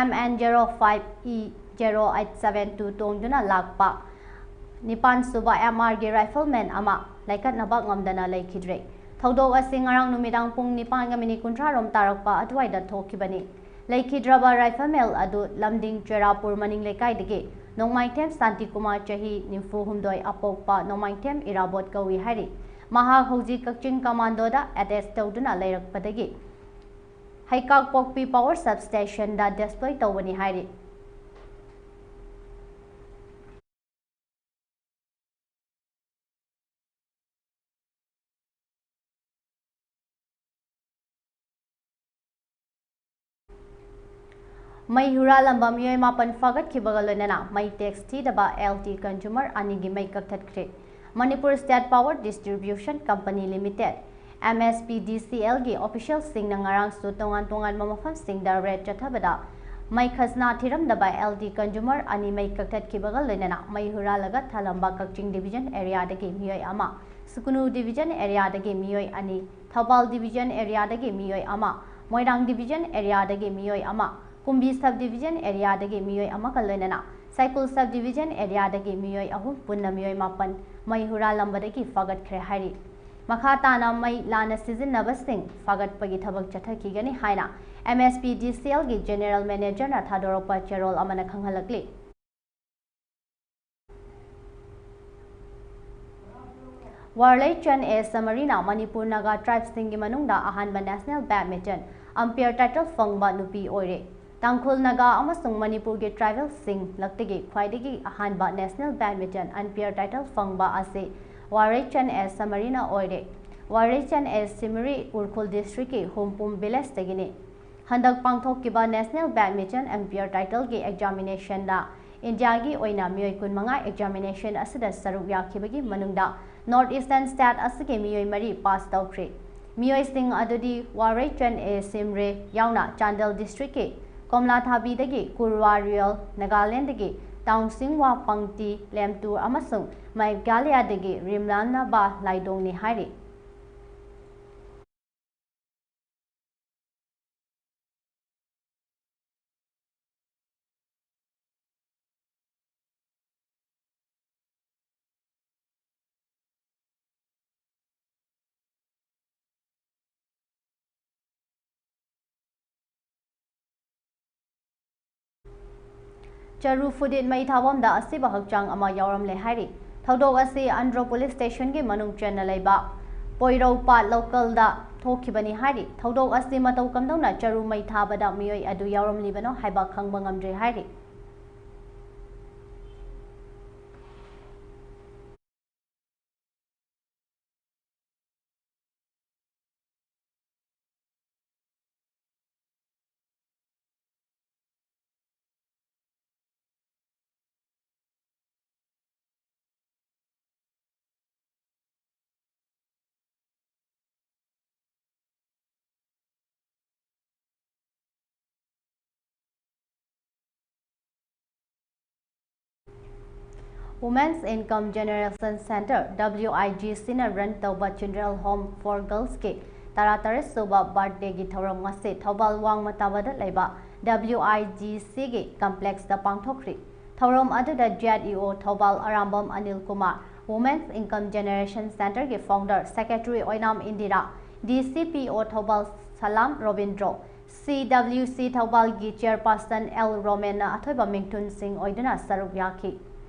M N zero five E zero eight seven two ꯇꯣꯡꯗꯨꯅ ꯂꯥꯛꯄ ꯅꯤꯄꯥꯟ ꯁꯨꯕ ꯑꯦꯝ ꯑꯥꯔꯒꯤ ꯔꯥꯏꯐꯜꯃꯦꯟ ꯑꯃ ꯂꯥꯏꯀꯠꯅꯕ ꯉꯝꯗꯅ ꯂꯩꯈꯤꯗ꯭ꯔꯦ꯫ ꯊꯧꯗꯣꯛ ꯑꯁꯤ ꯉꯔꯥꯡ ꯅꯨꯃꯤꯗꯥꯡ ꯄꯨꯡ ꯅꯤꯄꯥꯟꯒ ꯃꯤꯅꯤꯠ ꯀꯨꯟꯊ꯭ꯔꯥ ꯔꯣꯝ ꯇꯥꯔꯛꯄ ꯑꯗꯨꯋꯥꯏꯗ ꯊꯣꯛꯈꯤꯕꯅꯤ꯫ ꯂꯩꯈꯤꯗ꯭ꯔꯕ ꯔꯥꯏꯐꯜꯃꯦꯟ ꯑꯗꯨ ꯂꯝꯗꯤꯡ ꯆꯦꯔꯥꯄꯨꯔ ꯃꯅꯤꯡ ꯂꯩꯀꯥꯏꯗꯒꯤ ꯅꯣꯡꯃꯥꯏꯊꯦꯝ ꯁꯥꯟꯇꯤꯀꯨꯃꯥꯔ ꯆꯍꯤ ꯅꯤꯐꯨ ꯍꯨꯝꯗꯣꯏ ꯑꯄꯣꯛꯄ ꯅꯣꯡꯃꯥꯏꯊꯦꯝ ꯏꯔꯥꯕꯣꯠ ꯀꯧꯏ ꯍꯥꯏꯔꯤ꯫ ꯃꯍꯥꯛ ꯍꯧꯖꯤꯛ ꯀꯛꯆꯤꯡ ꯀꯃꯥꯟꯗꯣꯗ ꯑꯦꯇꯦꯆ ꯇꯧꯗꯨꯅ ꯂꯩꯔꯛꯄꯗꯒꯤ ꯍꯩꯀꯥꯛꯄꯣꯛꯄꯤ ꯄꯥꯋꯔ ꯁꯕꯁ꯭ꯇꯦꯁꯟꯗ ꯗꯤꯁꯄ꯭ꯂꯣꯏ ꯇꯧꯕꯅꯤ ꯍꯥꯏꯔꯤ꯫ ꯃꯩ ꯍꯨꯔꯥꯜꯂꯝꯕ ꯃꯤꯑꯣꯏ ꯃꯥꯄꯟ ꯐꯥꯒꯠꯈꯤꯕꯒ ꯂꯣꯏꯅꯅ ꯃꯩ ꯇꯦꯛꯁ ꯊꯤꯗꯕ ꯑꯦꯜ ꯇꯤ ꯀꯟꯖꯨꯃꯔ ꯑꯅꯤꯒꯤ ꯃꯩ ꯀꯛꯊꯠꯈ꯭ꯔꯦ꯫ Manipur state power distribution company limited, M S P D C ꯑꯦꯜꯒꯤ ꯑꯣꯐꯤꯁꯤꯌꯦꯜꯁꯤꯡꯅ ꯉꯔꯥꯡꯁꯨ ꯇꯣꯉꯥꯟ ꯇꯣꯉꯥꯟꯕ ꯃꯐꯝꯁꯤꯡꯗ ꯔꯦꯗ ꯆꯠꯊꯕꯗ ꯃꯩ ꯈꯖꯅꯥ ꯊꯤꯔꯝꯗꯕ ꯑꯦꯜ ꯇꯤ ꯀꯟꯖꯨꯃꯔ ꯑꯅꯤ ꯃꯩ ꯀꯛꯊꯠꯈꯤꯕꯒ ꯂꯣꯏꯅꯅ ꯃꯩ ꯍꯨꯔꯥꯜꯂꯒ ꯊꯥꯂꯝꯕ ꯀꯛꯆꯤꯡ ꯗꯤꯕꯤꯖꯟ ꯑꯦꯔꯤꯌꯥꯗꯒꯤ ꯃꯤꯑꯣꯏ ꯑꯃ, ꯁꯨꯀꯨꯅꯨ ꯗꯤꯕꯤꯖꯟ ꯑꯦꯔꯤꯌꯥꯗꯒꯤ ꯃꯤꯑꯣꯏ ꯑꯅꯤ, ꯊꯧꯕꯥꯜ ꯗꯤꯕꯤꯖꯟ ꯑꯦꯔꯤꯌꯥꯗꯒꯤ ꯃꯤꯑꯣꯏ ꯑꯃ, ꯃꯣꯏꯔꯥꯡ ꯗꯤꯕꯤꯖꯟ ꯑꯦꯔꯤꯌꯥꯗꯒꯤ ꯃꯤꯑꯣꯏ ꯑꯃ, ꯀꯨꯝꯕꯤ ꯁꯕ ꯗꯤꯕꯤꯖꯟ ꯑꯦꯔꯤꯌꯥꯗꯒꯤ ꯃꯤꯑꯣꯏ ꯑꯃꯒ ꯂꯣꯏꯅꯅ ꯁꯥꯏꯀꯨꯜ ꯁꯕ ꯗꯤꯕꯤꯖꯟ ꯑꯦꯔꯤꯌꯥꯗꯒꯤ ꯃꯤꯑꯣꯏ ꯑꯍꯨꯝ, ꯄꯨꯟꯅ ꯃꯤꯑꯣꯏ ꯃꯥꯄꯟ ꯃꯩ ꯍꯨꯔꯥꯜꯂꯝꯕꯗꯒꯤ ꯐꯥꯒꯠꯈ꯭ꯔꯦ ꯍꯥꯏꯔꯤ꯫ ꯃꯈꯥ ꯇꯥꯅ ꯃꯩ ꯂꯥꯟꯅ ꯁꯤꯖꯤꯟꯅꯕꯁꯤꯡ ꯐꯥꯒꯠꯄꯒꯤ ꯊꯕꯛ ꯆꯠꯊꯈꯤꯒꯅꯤ ꯍꯥꯏꯅ M S P D C ꯑꯦꯜꯒꯤ ꯖꯦꯅꯦꯔꯦꯜ ꯃꯦꯅꯦꯖꯔꯅ ꯊꯥꯗꯣꯔꯛꯄ ꯆꯦꯔꯣꯜ ꯑꯃꯅ ꯈꯪꯍꯜꯂꯛꯂꯤ꯫ ꯋꯥꯔꯂꯩꯆꯟ ꯑꯦ ꯁꯃꯔꯤꯅ ꯃꯅꯤꯄꯨꯔ ꯅꯥꯒꯥ ꯇ꯭ꯔꯥꯏꯕꯁꯤꯡꯒꯤ ꯃꯅꯨꯡꯗ ꯑꯍꯥꯟꯕ ꯅꯦꯁꯅꯦꯜ ꯕꯦꯗꯃꯤꯟꯇꯟ ꯑꯝꯄꯤꯌꯔ ꯇꯥꯏꯇꯜ ꯐꯪꯕ ꯅꯨꯄꯤ ꯑꯣꯏꯔꯦ꯫ ꯇꯥꯡꯈꯨꯜ, ꯅꯥꯒꯥ ꯑꯃꯁꯨꯡ ꯃꯅꯤꯄꯨꯔꯒꯤ tribal ꯁꯤꯡ ꯂꯛꯇꯒꯤ ꯈ꯭ꯋꯥꯏꯗꯒꯤ ꯑꯍꯥꯟꯕ National Badminton Umpire title ꯐꯪꯕ ꯑꯁꯤ ꯋꯥꯔꯩꯆꯟ ꯑꯦꯁ ꯁꯃꯔꯤꯅ ꯑꯣꯏꯔꯦ꯫ ꯋꯥꯔꯩꯆꯟ ꯑꯦꯁ ꯁꯤꯃꯔꯤ ꯎꯔꯈꯨꯜ district ꯀꯤ ꯍꯨꯝꯄꯨꯝ village ꯇꯒꯤꯅꯤ꯫ ꯍꯟꯗꯛ ꯄꯥꯡꯊꯣꯛꯈꯤꯕ National Badminton Umpire title ꯒꯤ examination ꯗ ꯏꯟꯗꯤꯌꯥꯒꯤ ꯑꯣꯏꯅ ꯃꯤꯑꯣꯏ ꯀꯨꯟꯃꯉꯥ examination ꯑꯁꯤꯗ ꯁꯔꯨꯛ ꯌꯥꯈꯤꯕꯒꯤ ꯃꯅꯨꯡꯗ North Eastern state ꯑꯁꯤꯒꯤ ꯃꯤꯑꯣꯏ ꯃꯔꯤ pass ꯇꯧꯈ꯭ꯔꯦ꯫ ꯃꯤꯑꯣꯏꯁꯤꯡ ꯑꯗꯨꯗꯤ ꯋꯥꯔꯩꯆꯟ ꯑꯦ ꯁꯤꯝꯔꯦ ꯌꯥꯎꯅ ꯆꯥꯟꯗꯦꯜ district ꯀꯤ ꯀꯣꯝꯂꯥꯊꯥꯕꯤꯗꯒꯤ ꯀꯨꯔꯋꯥ ꯔꯤꯌꯦꯜ, ꯅꯥꯒꯥꯂꯦꯟꯗꯒꯤ ꯇꯥꯎꯟꯁꯤꯡꯋꯥ ꯄꯪꯇꯤ ꯂꯦꯝꯇꯨ ꯑꯃꯁꯨꯡ ꯃꯦꯘꯥꯂꯌꯥꯗꯒꯤ ꯔꯤꯝꯂꯥꯟꯅꯕ ꯂꯥꯏꯗꯣꯡꯅꯤ ꯍꯥꯏꯔꯤ꯫ ꯆꯔꯨ ꯐꯨꯗꯤꯠ ꯃꯩ ꯊꯥꯐꯝꯗ ꯑꯁꯤꯕ ꯍꯛꯆꯥꯡ ꯑꯃ ꯌꯥꯎꯔꯝꯂꯦ ꯍꯥꯏꯔꯤ꯫ ꯊꯧꯗꯣꯛ ꯑꯁꯤ ꯑꯟꯗ꯭ꯔꯣ police station ꯒꯤ ꯃꯅꯨꯡ ꯆꯟꯅ ꯂꯩꯕ ꯄꯣꯏꯔꯧꯄꯥꯠ local ꯗ ꯊꯣꯛꯈꯤꯕꯅꯤ ꯍꯥꯏꯔꯤ꯫ ꯊꯧꯗꯣꯛ ꯑꯁꯤ ꯃꯇꯧ ꯀꯝꯗꯧꯅ ꯆꯔꯨ ꯃꯩ ꯊꯥꯕꯗ ꯃꯤꯑꯣꯏ ꯑꯗꯨ ꯌꯥꯎꯔꯝꯂꯤꯕꯅꯣ ꯍꯥꯏꯕ ꯈꯪꯕ ꯉꯝꯗ꯭ꯔꯤ ꯍꯥꯏꯔꯤ꯫ Women's Income Generation Centre, W I G C ꯅ run ꯇꯧꯕ Children Home for Girls ꯀꯤ ꯇꯔꯥꯇꯔꯦꯠ ꯁꯨꯕ birthday ꯒꯤ ꯊꯧꯔꯝ ꯉꯁꯤ ꯊꯧꯕꯥꯜ ꯋꯥꯡꯃ ꯇꯥꯕꯗ ꯂꯩꯕ W I G C ꯒꯤ complex ꯇ ꯄꯥꯡꯊꯣꯛꯈ꯭ꯔꯤ꯫ ꯊꯧꯔꯝ ꯑꯗꯨꯗ Z E O Thoubal Arambam Anil Kumar, Women's Income Generation Centre ꯒꯤ founder secretary ꯑꯣꯏꯅꯥꯝ Indira, D C P O Thoubal ꯁꯂꯥꯝ Robindro, C W C ꯊꯧꯕꯥꯜꯒꯤ chairperson L ꯔꯣꯃꯦꯟꯅ ꯑꯊꯣꯏꯕ ꯃꯤꯡꯊꯨꯟꯁꯤꯡ ꯑꯣꯏꯗꯨꯅ ꯁꯔꯨꯛ ꯌꯥꯈꯤ꯫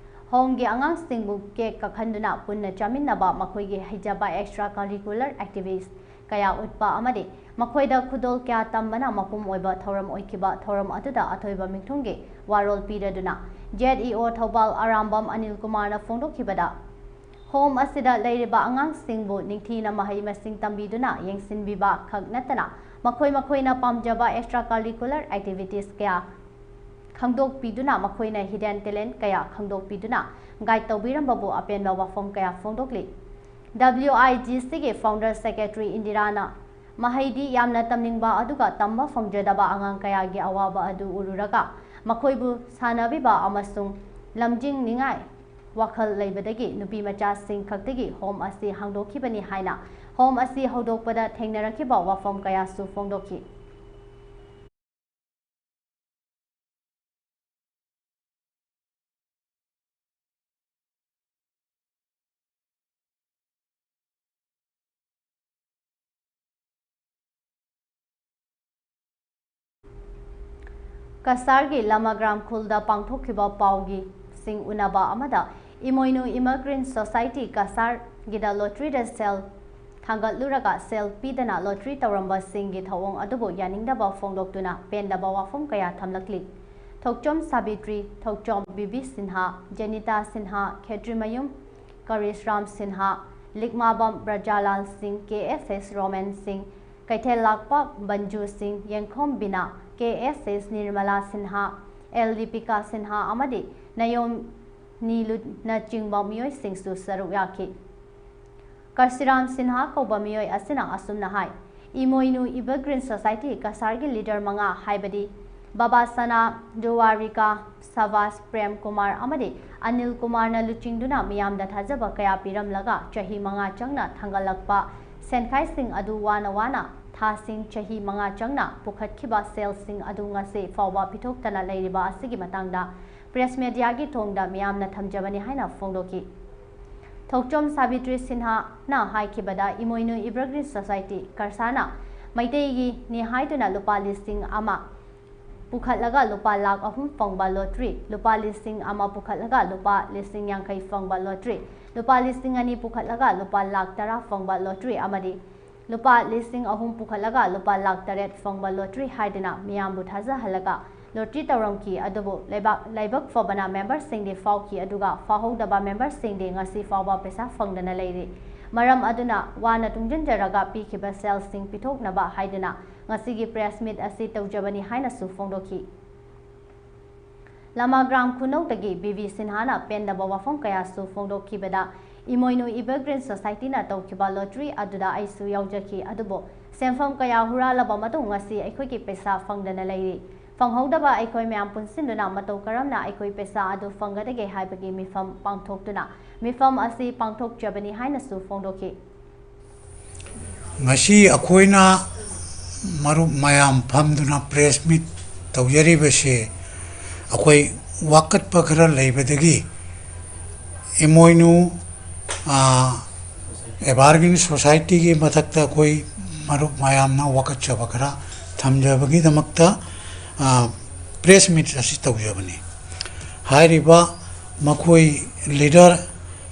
Home ꯒꯤ ꯑꯉꯥꯡꯁꯤꯡꯕꯨ cake ꯀꯛꯍꯟꯗꯨꯅ ꯄꯨꯟꯅ ꯆꯥꯃꯤꯟꯅꯕ, ꯃꯈꯣꯏꯒꯤ ꯍꯩꯖꯕ extra curricular activities ꯀꯌꯥ ꯎꯠꯄ ꯑꯃꯗꯤ ꯃꯈꯣꯏꯗ ꯈꯨꯗꯣꯜ ꯀꯌꯥ ꯇꯝꯕꯅ ꯃꯄꯨꯝ ꯑꯣꯏꯕ ꯊꯧꯔꯝ ꯑꯣꯏꯈꯤꯕ ꯊꯧꯔꯝ ꯑꯗꯨꯗ ꯑꯊꯣꯏꯕ ꯃꯤꯊꯨꯡꯒꯤ ꯋꯥꯔꯣꯜ ꯄꯤꯔꯗꯨꯅ Z E O Thoubal Arambam Anil ꯀꯨꯃꯥꯔꯅ ꯐꯣꯡꯗꯣꯛꯈꯤꯕꯗ, ꯍꯣꯝ ꯑꯁꯤꯗ ꯂꯩꯔꯤꯕ ꯑꯉꯥꯡꯁꯤꯡꯕꯨ ꯅꯤꯡꯊꯤꯅ ꯃꯍꯩ ꯃꯁꯤꯡ ꯇꯝꯕꯤꯗꯨꯅ ꯌꯦꯡꯁꯤꯟꯕꯤꯕ ꯈꯛ ꯅꯠꯇꯅ ꯃꯈꯣꯏ ꯃꯈꯣꯏꯅ ꯄꯥꯝꯖꯕ extra curricular activities ꯀꯌꯥ ꯈꯪꯗꯣꯛꯄꯤꯗꯨꯅ ꯃꯈꯣꯏꯅ hidden talent ꯀꯌꯥ ꯈꯪꯗꯣꯛꯄꯤꯗꯨꯅ guide ꯇꯧꯕꯤꯔꯝꯕꯕꯨ ꯑꯄꯦꯟꯕ ꯋꯥꯐꯝ ꯀꯌꯥ ꯐꯣꯡꯗꯣꯛꯂꯤ꯫ W I G Cꯒꯤ founder secretary ꯏꯟꯗꯤꯔꯥꯅ ꯃꯍꯩꯗꯤ ꯌꯥꯝꯅ ꯇꯝꯅꯤꯡꯕ ꯑꯗꯨꯒ ꯇꯝꯕ ꯐꯪꯖꯗꯕ ꯑꯉꯥꯡ ꯀꯌꯥꯒꯤ ꯑꯋꯥꯕ ꯑꯗꯨ ꯎꯔꯨꯔꯒ ꯃꯈꯣꯏꯕꯨ ꯁꯥꯟꯅꯕꯤꯕ ꯑꯃꯁꯨꯡ ꯂꯝꯖꯤꯡꯅꯤꯡꯉꯥꯏ ꯋꯥꯈꯜ ꯂꯩꯕꯗꯒꯤ ꯅꯨꯄꯤ ꯃꯆꯥꯁꯤꯡ ꯈꯛꯇꯒꯤ ꯍꯣꯝ ꯑꯁꯤ ꯍꯥꯡꯗꯣꯛꯈꯤꯕꯅꯤ ꯍꯥꯏꯅ ꯍꯣꯝ ꯑꯁꯤ ꯍꯧꯗꯣꯛꯄꯗ ꯊꯦꯡꯅꯔꯛꯈꯤꯕ ꯋꯥꯐꯝ ꯀꯌꯥꯁꯨ ꯐꯣꯡꯗꯣꯛꯈꯤ꯫ ꯀꯁꯥꯔꯒꯤ ꯂꯃꯒ꯭ꯔꯥꯝ ꯈꯨꯜꯗ ꯄꯥꯡꯊꯣꯛꯈꯤꯕ ꯄꯥꯎꯒꯤ ꯁꯤꯡ ꯎꯅꯕ ꯑꯃꯗ ꯏꯃꯣꯏꯅꯨ Evergreen Society ꯀꯁꯥꯔꯒꯤꯗ ꯂꯣꯇ꯭ꯔꯤꯗ ꯁꯦꯜ ꯊꯥꯡꯒꯠꯂꯨꯔꯒ ꯁꯦꯜ ꯄꯤꯗꯅ ꯂꯣꯇ꯭ꯔꯤ ꯇꯧꯔꯝꯕꯁꯤꯡꯒꯤ ꯊꯧꯑꯣꯡ ꯑꯗꯨꯕꯨ ꯌꯥꯅꯤꯡꯗꯕ ꯐꯣꯡꯗꯣꯛꯇꯨꯅ ꯄꯦꯟꯗꯕ ꯋꯥꯐꯝ ꯀꯌꯥ ꯊꯝꯂꯛꯂꯤ꯫ ꯊꯣꯛꯆꯣꯝ ꯁꯥꯕꯤꯇ꯭ꯔꯤ, ꯊꯣꯛꯆꯣꯝ ꯕꯤꯕꯤ ꯁꯤꯟꯍꯥ, ꯖꯦꯅꯤꯇꯥ ꯁꯤꯟꯍꯥ, ꯈꯦꯇ꯭ꯔꯤꯃꯌꯨꯝ ꯀꯔꯤꯁꯔꯥꯝ ꯁꯤꯟꯍꯥ, ꯂꯤꯛꯃꯥꯕꯝ ꯕ꯭ꯔꯖꯥꯂꯥꯜ ꯁꯤꯡ, K S S ꯔꯣꯃꯦꯟ ꯁꯤꯡ, ꯀꯩꯊꯦꯜ ꯂꯥꯛꯄ ꯕꯟꯖꯨ ꯁꯤꯡ, ꯌꯦꯡꯈꯣꯝ ꯕꯤꯅꯥ, K S S Nirmala Sinha, L Deepika Sinha ꯑꯃꯗꯤ ꯅꯌꯣꯝ ꯅꯤꯂꯨꯅꯆꯤꯡꯕ ꯃꯤꯑꯣꯏꯁꯤꯡꯁꯨ ꯁꯔꯨꯛ ꯌꯥꯈꯤ꯫ ꯀꯁꯤꯔꯥꯝ ꯁꯤꯟꯍꯥ ꯀꯧꯕ ꯃꯤꯑꯣꯏ ꯑꯁꯤꯅ ꯑꯁꯨꯝꯅ ꯍꯥꯏ, ꯏꯃꯣꯏꯅꯨ Evergreen Society ꯀꯁꯥꯔꯒꯤ leader ꯃꯉꯥ ꯍꯥꯏꯕꯗꯤ ꯕꯕꯥꯁꯅꯥ, ꯗꯨꯋꯥꯔꯤꯀꯥ, ꯁꯕꯥꯁ, ꯄ꯭ꯔꯦꯝ ꯀꯨꯃꯥꯔ ꯑꯃꯗꯤ ꯑꯅꯤꯜ ꯀꯨꯃꯥꯔꯅ ꯂꯨꯆꯤꯡꯗꯨꯅ ꯃꯤꯌꯥꯝꯗ ꯊꯥꯖꯕ ꯀꯌꯥ ꯄꯤꯔꯝꯂꯒ ꯆꯍꯤ ꯃꯉꯥ ꯆꯪꯅ ꯊꯥꯡꯒꯠꯂꯛꯄ ꯁꯦꯟꯈꯥꯏꯁꯤꯡ ꯑꯗꯨ ꯋꯥꯅ ꯋꯥꯅ ꯊꯥꯁꯤꯡ ꯆꯍꯤ ꯃꯉꯥ ꯆꯪꯅ ꯄꯨꯈꯠꯈꯤꯕ ꯁꯦꯜꯁꯤꯡ ꯑꯗꯨ ꯉꯁꯤ ꯐꯥꯎꯕ ꯄꯤꯊꯣꯛꯇꯅ ꯂꯩꯔꯤꯕ ꯑꯁꯤꯒꯤ ꯃꯇꯥꯡꯗ press mediaꯒꯤ ꯊꯣꯡꯗ ꯃꯤꯌꯥꯝꯅ ꯊꯝꯖꯕꯅꯤ ꯍꯥꯏꯅ ꯐꯣꯡꯗꯣꯛꯈꯤ꯫ ꯊꯣꯛꯆꯣꯝ ꯁꯥꯕꯤꯇ꯭ꯔꯤ ꯁꯤꯟꯍꯥꯅ ꯍꯥꯏꯈꯤꯕꯗ, ꯏꯃꯣꯏꯅꯨ Evergreen Society ꯀꯁꯥꯔꯅ ꯃꯩꯇꯩꯒꯤꯅꯤ ꯍꯥꯏꯗꯨꯅ ꯂꯨꯄꯥ ꯂꯤꯁꯤꯡ ꯑꯃ ꯄꯨꯈꯠꯂꯒ ꯂꯨꯄꯥ ꯂꯥꯈ ꯑꯍꯨꯝ ꯐꯪꯕ ꯂꯣꯇ꯭ꯔꯤ, ꯂꯨꯄꯥ ꯂꯤꯁꯤꯡ ꯑꯃ ꯄꯨꯈꯠꯂꯒ ꯂꯨꯄꯥ ꯂꯤꯁꯤꯡ ꯌꯥꯡꯈꯩ ꯐꯪꯕ ꯂꯣꯇ꯭ꯔꯤ, ꯂꯨꯄꯥ ꯂꯤꯁꯤꯡ ꯑꯅꯤ ꯄꯨꯈꯠꯂꯒ ꯂꯨꯄꯥ ꯂꯥꯈ ꯇꯔꯥ ꯐꯪꯕ ꯂꯣꯇ꯭ꯔꯤ ꯑꯃꯗꯤ ꯂꯨꯄꯥ ꯂꯤꯁꯤꯡ ꯑꯍꯨꯝ ꯄꯨꯈꯠꯂꯒ ꯂꯨꯄꯥ ꯂꯥꯈ ꯇꯔꯦꯠ ꯐꯪꯕ ꯂꯣꯇ꯭ꯔꯤ ꯍꯥꯏꯗꯨꯅ ꯃꯤꯌꯥꯝꯕꯨ ꯊꯥꯖꯍꯜꯂꯒ ꯂꯣꯇ꯭ꯔꯤ ꯇꯧꯔꯝꯈꯤ꯫ ꯑꯗꯨꯕꯨ ꯂꯩꯕꯥꯛ ꯂꯥꯏꯕꯛ ꯐꯕꯅ ꯃꯦꯝꯕꯔꯁꯤꯡꯗꯤ ꯐꯥꯎꯈꯤ, ꯑꯗꯨꯒ ꯐꯥꯎꯍꯧꯗꯕ ꯃꯦꯝꯕꯔꯁꯤꯡꯗꯤ ꯉꯁꯤ ꯐꯥꯎꯕ ꯄꯩꯁꯥ ꯐꯪꯗꯅ ꯂꯩꯔꯤ꯫ ꯃꯔꯝ ꯑꯗꯨꯅ ꯋꯥꯅ ꯇꯨꯡꯁꯤꯟꯖꯔꯒ ꯄꯤꯈꯤꯕ ꯁꯦꯜꯁꯤꯡ ꯄꯤꯊꯣꯛꯅꯕ ꯍꯥꯏꯗꯨꯅ ꯉꯁꯤꯒꯤ ꯄ꯭ꯔꯦꯁ ꯃꯤꯠ ꯑꯁꯤ ꯇꯧꯖꯕꯅꯤ ꯍꯥꯏꯅꯁꯨ ꯐꯣꯡꯗꯣꯛꯈꯤ꯫ ꯂꯃꯥꯒ꯭ꯔꯥꯝ ꯈꯨꯅꯧꯗꯒꯤ ꯕꯤ ꯕꯤ ꯁꯤꯟꯍꯥꯅ ꯄꯦꯟꯗꯕ ꯋꯥꯐꯝ ꯀꯌꯥꯁꯨ ꯐꯣꯡꯗꯣꯛꯈꯤꯕꯗ, ꯏꯃꯣꯏꯅꯨ ꯏꯚꯔꯒ꯭ꯔꯤꯟ ꯁꯣꯁꯥꯏꯇꯤꯅ ꯇꯧꯈꯤꯕ ꯂꯣꯇ꯭ꯔꯤ ꯑꯗꯨꯗ ꯑꯩꯁꯨ ꯌꯥꯎꯖꯈꯤ, ꯑꯗꯨꯕꯨ ꯁꯦꯟꯐꯝ ꯀꯌꯥ ꯍꯨꯔꯥꯜꯂꯕ ꯃꯇꯨꯡ ꯉꯁꯤ ꯑꯩꯈꯣꯏꯒꯤ ꯄꯩꯁꯥ ꯐꯪꯗꯅ ꯂꯩꯔꯤ꯫ ꯐꯪꯍꯧꯗꯕ ꯑꯩꯈꯣꯏ ꯃꯌꯥꯝ ꯄꯨꯟꯁꯤꯟꯗꯨꯅ ꯃꯇꯧ ꯀꯔꯝꯅ ꯑꯩꯈꯣꯏ ꯄꯩꯁꯥ ꯑꯗꯨ ꯐꯪꯒꯗꯒꯦ ꯍꯥꯏꯕꯒꯤ ꯃꯤꯐꯝ ꯄꯥꯡꯊꯣꯛꯇꯨꯅ ꯃꯤꯐꯝ ꯑꯁꯤ ꯄꯥꯡꯊꯣꯛꯆꯕꯅꯤ ꯍꯥꯏꯅꯁꯨ ꯐꯣꯡꯗꯣꯛꯈꯤ꯫ ꯉꯁꯤ ꯑꯩꯈꯣꯏꯅ ꯃꯔꯨꯞ ꯃꯌꯥꯝ ꯐꯝꯗꯨꯅ ꯄ꯭ꯔꯦꯁ ꯃꯤꯠ ꯇꯧꯖꯔꯤꯕꯁꯦ, ꯑꯩꯈꯣꯏ ꯋꯥꯀꯠꯄ ꯈꯔ ꯂꯩꯕꯗꯒꯤ ꯏꯃꯣꯏꯅꯨ, ꯑꯥ, ꯑꯦꯚꯥꯔꯒ꯭ꯔꯤꯟ ꯁꯣꯁꯥꯏꯇꯤꯒꯤ ꯃꯊꯛꯇ ꯑꯩꯈꯣꯏ ꯃꯔꯨꯞ ꯃꯌꯥꯝꯅ ꯋꯥꯀꯠꯆꯕ ꯈꯔ ꯊꯝꯖꯕꯒꯤꯗꯃꯛꯇ, ꯑꯥ, ꯄ꯭ꯔꯦꯁ ꯃꯤꯠ ꯑꯁꯤ ꯇꯧꯖꯕꯅꯤ꯫ ꯍꯥꯏꯔꯤꯕ ꯃꯈꯣꯏ ꯂꯤꯗꯔ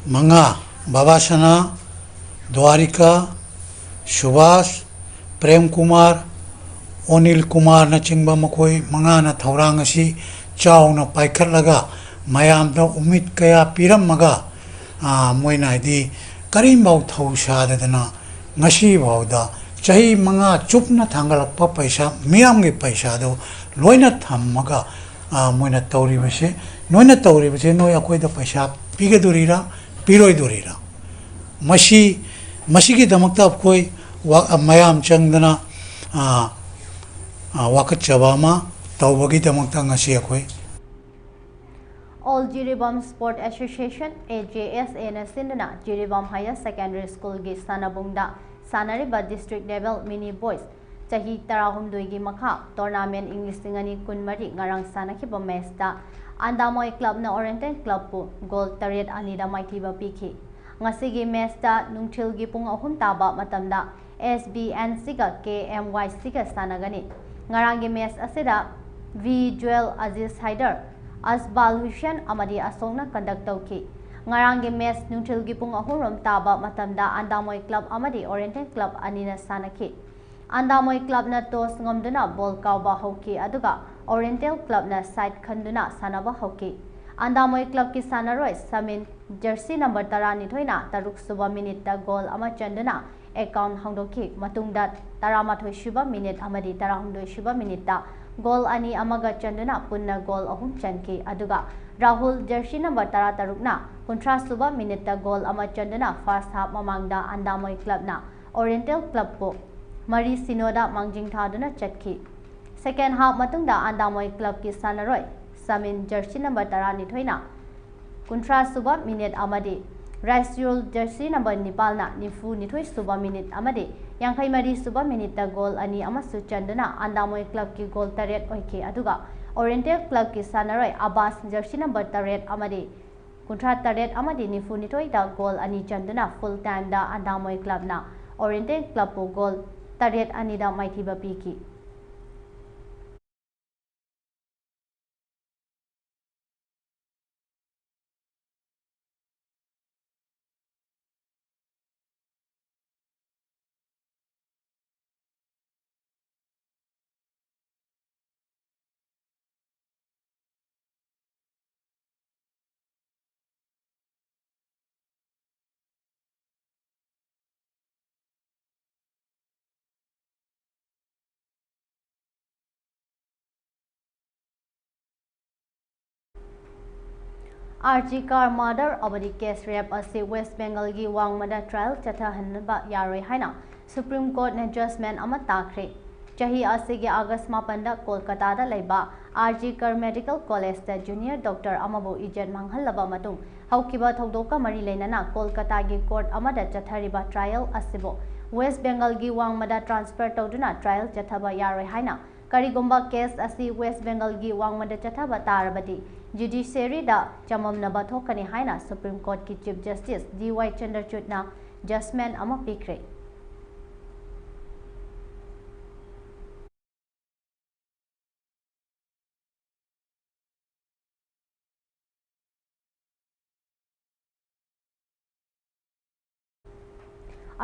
ꯃꯉꯥ, ꯕꯕꯥꯁꯅꯥ, ꯗ꯭ꯋꯥꯔꯤꯀꯥ, ꯁꯨꯕꯥꯁ, ꯄ꯭ꯔꯦꯝ ꯀꯨꯃꯥꯔ, ꯑꯣꯅꯤꯜ ꯀꯨꯃꯥꯔꯅꯆꯤꯡꯕ ꯃꯈꯣꯏ ꯃꯉꯥꯅ ꯊꯧꯔꯥꯡ ꯑꯁꯤ ꯆꯥꯎꯅ ꯄꯥꯏꯈꯠꯂꯒ ꯃꯌꯥꯝꯗ ꯎꯃꯤꯠ ꯀꯌꯥ ꯄꯤꯔꯝꯃꯒ, ꯑꯥ, ꯃꯣꯏꯅ ꯍꯥꯏꯗꯤ ꯀꯔꯤꯝꯐꯥꯎ ꯊꯧ ꯁꯥꯗꯗꯅ ꯉꯁꯤꯐꯥꯎꯗ ꯆꯍꯤ ꯃꯉꯥ ꯆꯨꯞꯅ ꯊꯥꯡꯒꯠꯂꯛꯄ ꯄꯩꯁꯥ, ꯃꯤꯌꯥꯝꯒꯤ ꯄꯩꯁꯥꯗꯣ ꯂꯣꯏꯅ ꯊꯝꯃꯒ, ꯑꯥ, ꯃꯣꯏꯅ ꯇꯧꯔꯤꯕꯁꯦ, ꯅꯣꯏꯅ ꯇꯧꯔꯤꯕꯁꯦ ꯅꯣꯏ ꯑꯩꯈꯣꯏꯗ ꯄꯩꯁꯥ ꯄꯤꯒꯗꯣꯔꯤꯔꯥ, ꯄꯤꯔꯣꯏꯗꯣꯔꯤꯔꯥ? ꯃꯁꯤ, ꯃꯁꯤꯒꯤꯗꯃꯛꯇ ꯑꯩꯈꯣꯏ ꯋꯥ-, ꯃꯌꯥꯝ ꯆꯪꯗꯅ, ꯑꯥ, ꯑꯥ, ꯋꯥꯀꯠꯆꯕ ꯑꯃ ꯇꯧꯕꯒꯤꯗꯃꯛꯇ ꯉꯁꯤ ꯑꯩꯈꯣꯏ All Jiribam Sport Association, A J S A ꯅ ꯁꯤꯟꯗꯨꯅ ꯖꯤꯔꯤꯕꯥꯝ Higher Secondary School ꯒꯤ ꯁꯥꯟꯅꯕꯨꯡꯗ ꯁꯥꯟꯅꯔꯤꯕ District Level Mini Boys ꯆꯍꯤ ꯇꯔꯥꯍꯨꯝꯗꯣꯏꯒꯤ ꯃꯈꯥ tournament ꯏꯪ ꯂꯤꯁꯤꯡ ꯑꯅꯤ ꯀꯨꯟꯃꯔꯤ ꯉꯔꯥꯡ ꯁꯥꯟꯅꯈꯤꯕ match ꯇ ꯑꯟꯗꯥꯃꯣꯏ club ꯅ Oriental club ꯄꯨ goal ꯇꯔꯦꯠ ꯑꯅꯤꯗ ꯃꯥꯏꯊꯤꯕ ꯄꯤꯈꯤ꯫ ꯉꯁꯤꯒꯤ match ꯇ ꯅꯨꯡꯊꯤꯜꯒꯤ ꯄꯨꯡ ꯑꯍꯨꯝ ꯇꯥꯕ ꯃꯇꯝꯗ S B N C ꯒ K M Y C ꯒ ꯁꯥꯟꯅꯒꯅꯤ꯫ ꯉꯔꯥꯡꯒꯤ match ꯑꯁꯤꯗ V Joel, Aziz Haider, Asbal Hussain ꯑꯃꯗꯤ ꯑꯁꯣꯛꯅ conduct ꯇꯧꯈꯤ꯫ ꯉꯔꯥꯡꯒꯤ ꯃꯦꯆ ꯅꯨꯡꯊꯤꯜꯒꯤ ꯄꯨꯡ ꯑꯍꯨꯝ ꯔꯣꯝ ꯇꯥꯕ ꯃꯇꯝꯗ ꯑꯟꯗꯥꯃꯣꯏ ꯀ꯭ꯂꯕ ꯑꯃꯗꯤ ꯑꯣꯔꯤꯌꯦꯟꯇꯦꯜ ꯀ꯭ꯂꯕ ꯑꯅꯤꯅ ꯁꯥꯟꯅꯈꯤ꯫ ꯑꯟꯗꯥꯃꯣꯏ ꯀ꯭ꯂꯕꯅ ꯇꯣꯁ ꯉꯝꯗꯨꯅ ꯕꯣꯜ ꯀꯥꯎꯕ ꯍꯧꯈꯤ, ꯑꯗꯨꯒ ꯑꯣꯔꯤꯌꯦꯟꯇꯦꯜ ꯀ꯭ꯂꯕꯅ ꯁꯥꯏꯠ ꯈꯟꯗꯨꯅ ꯁꯥꯟꯅꯕ ꯍꯧꯈꯤ꯫ ꯑꯟꯗꯥꯃꯣꯏ ꯀ꯭ꯂꯕꯀꯤ ꯁꯥꯟꯅꯔꯣꯏ ꯁꯃꯤꯟ, ꯖꯔꯁꯤ ꯅꯝꯕꯔ ꯇꯔꯥꯅꯤꯊꯣꯏꯅ ꯇꯔꯨꯛ ꯁꯨꯕ ꯃꯤꯅꯤꯠꯇ ꯒꯣꯜ ꯑꯃ ꯆꯟꯗꯨꯅ ꯑꯦꯀꯥꯎꯟ ꯍꯥꯡꯗꯣꯛꯈꯤ꯫ ꯃꯇꯨꯡꯗ ꯇꯔꯥꯃꯥꯊꯣꯏ ꯁꯨꯕ ꯃꯤꯅꯤꯠ ꯑꯃꯗꯤ ꯇꯔꯥꯍꯨꯝꯗꯣꯏ ꯁꯨꯕ ꯃꯤꯅꯤꯠꯇ ꯒꯣꯜ ꯑꯅꯤ ꯑꯃꯒ ꯆꯟꯗꯨꯅ ꯄꯨꯟꯅ ꯒꯣꯜ ꯑꯍꯨꯝ ꯆꯟꯈꯤ꯫ ꯑꯗꯨꯒ ꯔꯥꯍꯨꯜ, ꯖꯔꯁꯤ ꯅꯝꯕꯔ ꯇꯔꯥꯇꯔꯨꯛꯅ ꯀꯨꯟꯊ꯭ꯔꯥ ꯁꯨꯕ ꯃꯤꯅꯤꯠꯇ ꯒꯣꯜ ꯑꯃ ꯆꯟꯗꯨꯅ ꯐꯥꯔꯁ ꯍꯥꯐ ꯃꯃꯥꯡꯗ ꯑꯟꯗꯥꯃꯣꯏ ꯀ꯭ꯂꯕꯅ ꯑꯣꯔꯤꯌꯦꯟꯇꯦꯜ ꯀ꯭ꯂꯕꯄꯨ ꯃꯔꯤ ꯁꯤꯅꯣꯗ ꯃꯥꯡꯖꯤꯟ ꯊꯥꯗꯨꯅ ꯆꯠꯈꯤ꯫ ꯁꯦꯀꯦꯟ ꯍꯥꯐ ꯃꯇꯨꯡꯗ ꯑꯟꯗꯥꯃꯣꯏ ꯀ꯭ꯂꯕꯀꯤ ꯁꯥꯟꯅꯔꯣꯏ ꯁꯃꯤꯟ, ꯖꯔꯁꯤ ꯅꯝꯕꯔ ꯇꯔꯥꯅꯤꯊꯣꯏꯅ ꯀꯨꯟꯊ꯭ꯔꯥ ꯁꯨꯕ ꯃꯤꯅꯤꯠ ꯑꯃꯗꯤ ꯔꯥꯏꯁꯤꯌꯨꯜ, ꯖꯔꯁꯤ ꯅꯝꯕꯔ ꯅꯤꯄꯥꯜꯅ ꯅꯤꯐꯨ ꯅꯤꯊꯣꯏ ꯁꯨꯕ ꯃꯤꯅꯤꯠ ꯑꯃꯗꯤ ꯌꯥꯡꯈꯩ ꯃꯔꯤ ꯁꯨꯕ ꯃꯤꯅꯤꯠꯇ ꯒꯣꯜ ꯑꯅꯤ ꯑꯃꯁꯨ ꯆꯟꯗꯨꯅ ꯑꯟꯗꯥꯃꯣꯏ ꯀ꯭ꯂꯕꯀꯤ ꯒꯣꯜ ꯇꯔꯦꯠ ꯑꯣꯏꯈꯤ꯫ ꯑꯗꯨꯒ ꯑꯣꯔꯤꯌꯦꯟꯇꯦꯜ ꯀ꯭ꯂꯕꯀꯤ ꯁꯥꯟꯅꯔꯣꯏ ꯑꯕꯥꯁ, ꯖꯔꯁꯤ ꯅꯝꯕꯔ ꯇꯔꯦꯠ ꯑꯃꯗꯤ ꯀꯨꯟꯊ꯭ꯔꯥ ꯇꯔꯦꯠ ꯑꯃꯗꯤ ꯅꯤꯐꯨ ꯅꯤꯊꯣꯏꯗ ꯒꯣꯜ ꯑꯅꯤ ꯆꯟꯗꯨꯅ ꯐꯨꯜ ꯇꯥꯏꯝꯗ ꯑꯟꯗꯥꯃꯣꯏ ꯀ꯭ꯂꯕꯅ ꯑꯣꯔꯤꯌꯦꯟꯇꯦꯜ ꯀ꯭ꯂꯕꯄꯨ ꯒꯣꯜ ꯇꯔꯦꯠ ꯑꯅꯤꯗ ꯃꯥꯏꯊꯤꯕ ꯄꯤꯈꯤ꯫ ꯑꯥꯔ ꯖꯤ ꯀꯥꯔ ꯃꯔꯗꯔ ꯑꯃꯗꯤ ꯀꯦꯁ ꯔꯦꯞ ꯑꯁꯤ ꯋꯦꯁ ꯕꯦꯡꯒꯜꯒꯤ ꯋꯥꯡꯃꯗ ꯇ꯭ꯔꯥꯏꯌꯦꯜ ꯆꯠꯊꯍꯟꯕ ꯌꯥꯔꯣꯏ ꯍꯥꯏꯅ ꯁꯨꯄ꯭ꯔꯤꯝ ꯀꯣꯔꯠꯅ ꯖꯖꯃꯦꯟ ꯑꯃ ꯇꯥꯈ꯭ꯔꯦ꯫ ꯆꯍꯤ ꯑꯁꯤꯒꯤ ꯑꯥꯒꯁ ꯃꯥꯄꯟꯗ ꯀꯣꯜꯀꯇꯥꯗ ꯂꯩꯕ ꯑꯥꯔ ꯖꯤ ꯀꯥꯔ ꯃꯦꯗꯤꯀꯦꯜ ꯀꯣꯂꯦꯖꯇ ꯖꯨꯅꯤꯌꯔ ꯗꯣꯛꯇꯔ ꯑꯃꯕꯨ ꯏꯖꯠ ꯃꯥꯡꯍꯜꯂꯕ ꯃꯇꯨꯡ ꯍꯧꯈꯤꯕ ꯊꯧꯗꯣꯛꯀ ꯃꯔꯤ ꯂꯩꯅꯅ ꯀꯣꯜꯀꯇꯥꯒꯤ ꯀꯣꯔꯠ ꯑꯃꯗ ꯆꯠꯊꯔꯤꯕ ꯇ꯭ꯔꯥꯏꯌꯦꯜ ꯑꯁꯤꯕꯨ ꯋꯦꯁ ꯕꯦꯡꯒꯜꯒꯤ ꯋꯥꯡꯃꯗ ꯇ꯭ꯔꯥꯟꯁꯐꯔ ꯇꯧꯗꯨꯅ ꯇ꯭ꯔꯥꯏꯌꯦꯜ ꯆꯠꯊꯕ ꯌꯥꯔꯣꯏ ꯍꯥꯏꯅ, ꯀꯔꯤꯒꯨꯝꯕ ꯀꯦꯁ ꯑꯁꯤ ꯋꯦꯁ ꯕꯦꯡꯒꯜꯒꯤ ꯋꯥꯡꯃꯗ ꯆꯠꯊꯕ ꯇꯥꯔꯕꯗꯤ ꯖꯨꯗꯤꯁꯤꯌꯔꯤꯗ ꯆꯃꯝꯅꯕ ꯊꯣꯛꯀꯅꯤ ꯍꯥꯏꯅ ꯁꯨꯄ꯭ꯔꯤꯝ ꯀꯣꯔꯠꯀꯤ ꯆꯤꯐ ꯖꯁꯇꯤꯁ ꯗꯤ ꯋꯥꯏ ꯆꯟꯗ꯭ꯔꯆꯨꯗꯅ ꯖꯖꯃꯦꯟ ꯑꯃ ꯄꯤꯈ꯭ꯔꯦ꯫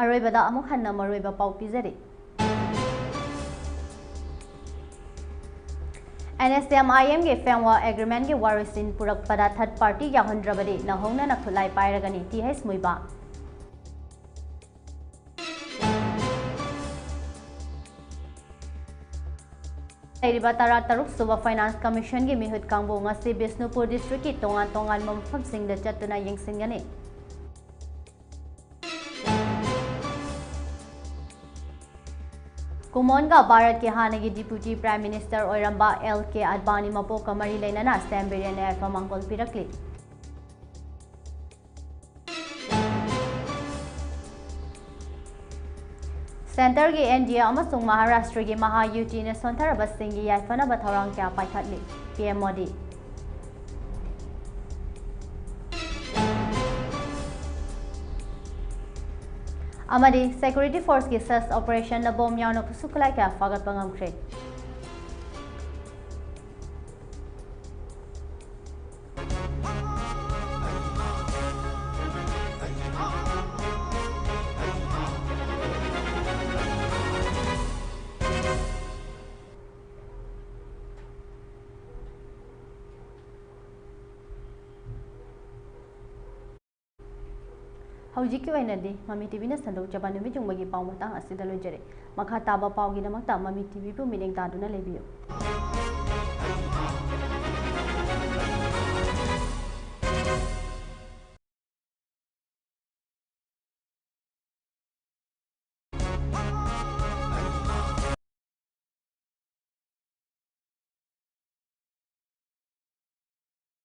ꯑꯔꯣꯏꯕꯗ ꯑꯃꯨꯛ ꯍꯟꯅ ꯃꯔꯨꯑꯣꯏꯕ ꯄꯥꯎ ꯄꯤꯖꯔꯤ꯫ ꯑꯦꯟ ꯑꯦꯁ ꯑꯦꯝ ꯑꯥꯏ ꯑꯦꯝꯒꯤ framework agreementꯀꯤ ꯋꯥꯔꯣꯏꯁꯤꯟ ꯄꯨꯔꯛꯄꯗ third party ꯌꯥꯎꯍꯟꯗ꯭ꯔꯕꯗꯤ ꯅꯧꯍꯧꯅꯅ ꯈꯨꯠꯂꯥꯏ ꯄꯥꯏꯔꯒꯅꯤ, ꯇꯤ ꯑꯩꯆ ꯃꯨꯏꯕꯥ꯫ ꯂꯩꯔꯤꯕ ꯇꯔꯥꯇꯔꯨꯛ ꯁꯨꯕ Finance Commissionꯒꯤ ꯃꯤꯍꯨꯠ ꯀꯥꯡꯕꯨ ꯉꯁꯤ ꯕꯤꯁꯅꯨꯄꯨꯔ districtꯀꯤ ꯇꯣꯉꯥꯟ ꯇꯣꯉꯥꯟꯕ ꯃꯐꯝꯁꯤꯡꯗ ꯆꯠꯇꯨꯅ ꯌꯦꯡꯁꯤꯟꯒꯅꯤ꯫ ꯀꯨꯃꯣꯟꯒ ꯚꯥꯔꯠꯀꯤ ꯍꯥꯟꯅꯒꯤ Deputy Prime Minister ꯑꯣꯏꯔꯝꯕ ꯑꯦꯜ ꯀꯦ ꯑꯗꯕꯥꯅꯤ ꯃꯄꯣꯛꯀ ꯃꯔꯤ ꯂꯩꯅꯅ ꯁ꯭ꯇꯦꯝ ꯕꯤꯔꯦꯟꯅ ꯌꯥꯏꯐ ꯃꯥꯡꯒꯣꯜ ꯄꯤꯔꯛꯂꯤ꯫ Centreꯒꯤ ꯑꯦꯟ ꯗꯤ ꯑꯦ ꯑꯃꯁꯨꯡ ꯃꯍꯥꯔꯥꯁꯇ꯭ꯔꯒꯤ ꯃꯍꯥꯌꯨꯇꯤꯅ ꯁꯣꯟꯊꯔꯕꯁꯤꯡꯒꯤ ꯌꯥꯏꯐꯅꯕ ꯊꯧꯔꯥꯡ ꯀꯌꯥ ꯄꯥꯏꯈꯠꯂꯤ, ꯄꯤ ꯑꯦꯝ ꯃꯣꯗꯤ꯫ ꯑꯃꯗꯤ security forceꯀꯤ search operationꯅ ꯕꯣꯝ ꯌꯥꯎꯅ ꯈꯨꯠꯁꯨ ꯈꯨꯠꯂꯥꯏ ꯀꯌꯥ ꯐꯥꯒꯠꯄ ꯉꯝꯈ꯭ꯔꯦ꯫ ꯍꯧꯖꯤꯛꯀꯤ ꯑꯣꯏꯅꯗꯤ ꯃꯃꯤ ꯇꯤꯚꯤꯅ ꯁꯟꯗꯣꯛꯆꯕ ꯅꯨꯃꯤꯠ ꯌꯨꯡꯕꯒꯤ ꯄꯥꯎ ꯃꯇꯥꯡ ꯑꯁꯤꯗ ꯂꯣꯏꯖꯔꯦ꯫ ꯃꯈꯥ ꯇꯥꯕ ꯄꯥꯎꯒꯤꯗꯃꯛꯇ ꯃꯃꯤ ꯇꯤꯚꯤꯕꯨ ꯃꯤꯠꯌꯦꯡ ꯇꯥꯗꯨꯅ ꯂꯩꯕꯤꯌꯨ꯫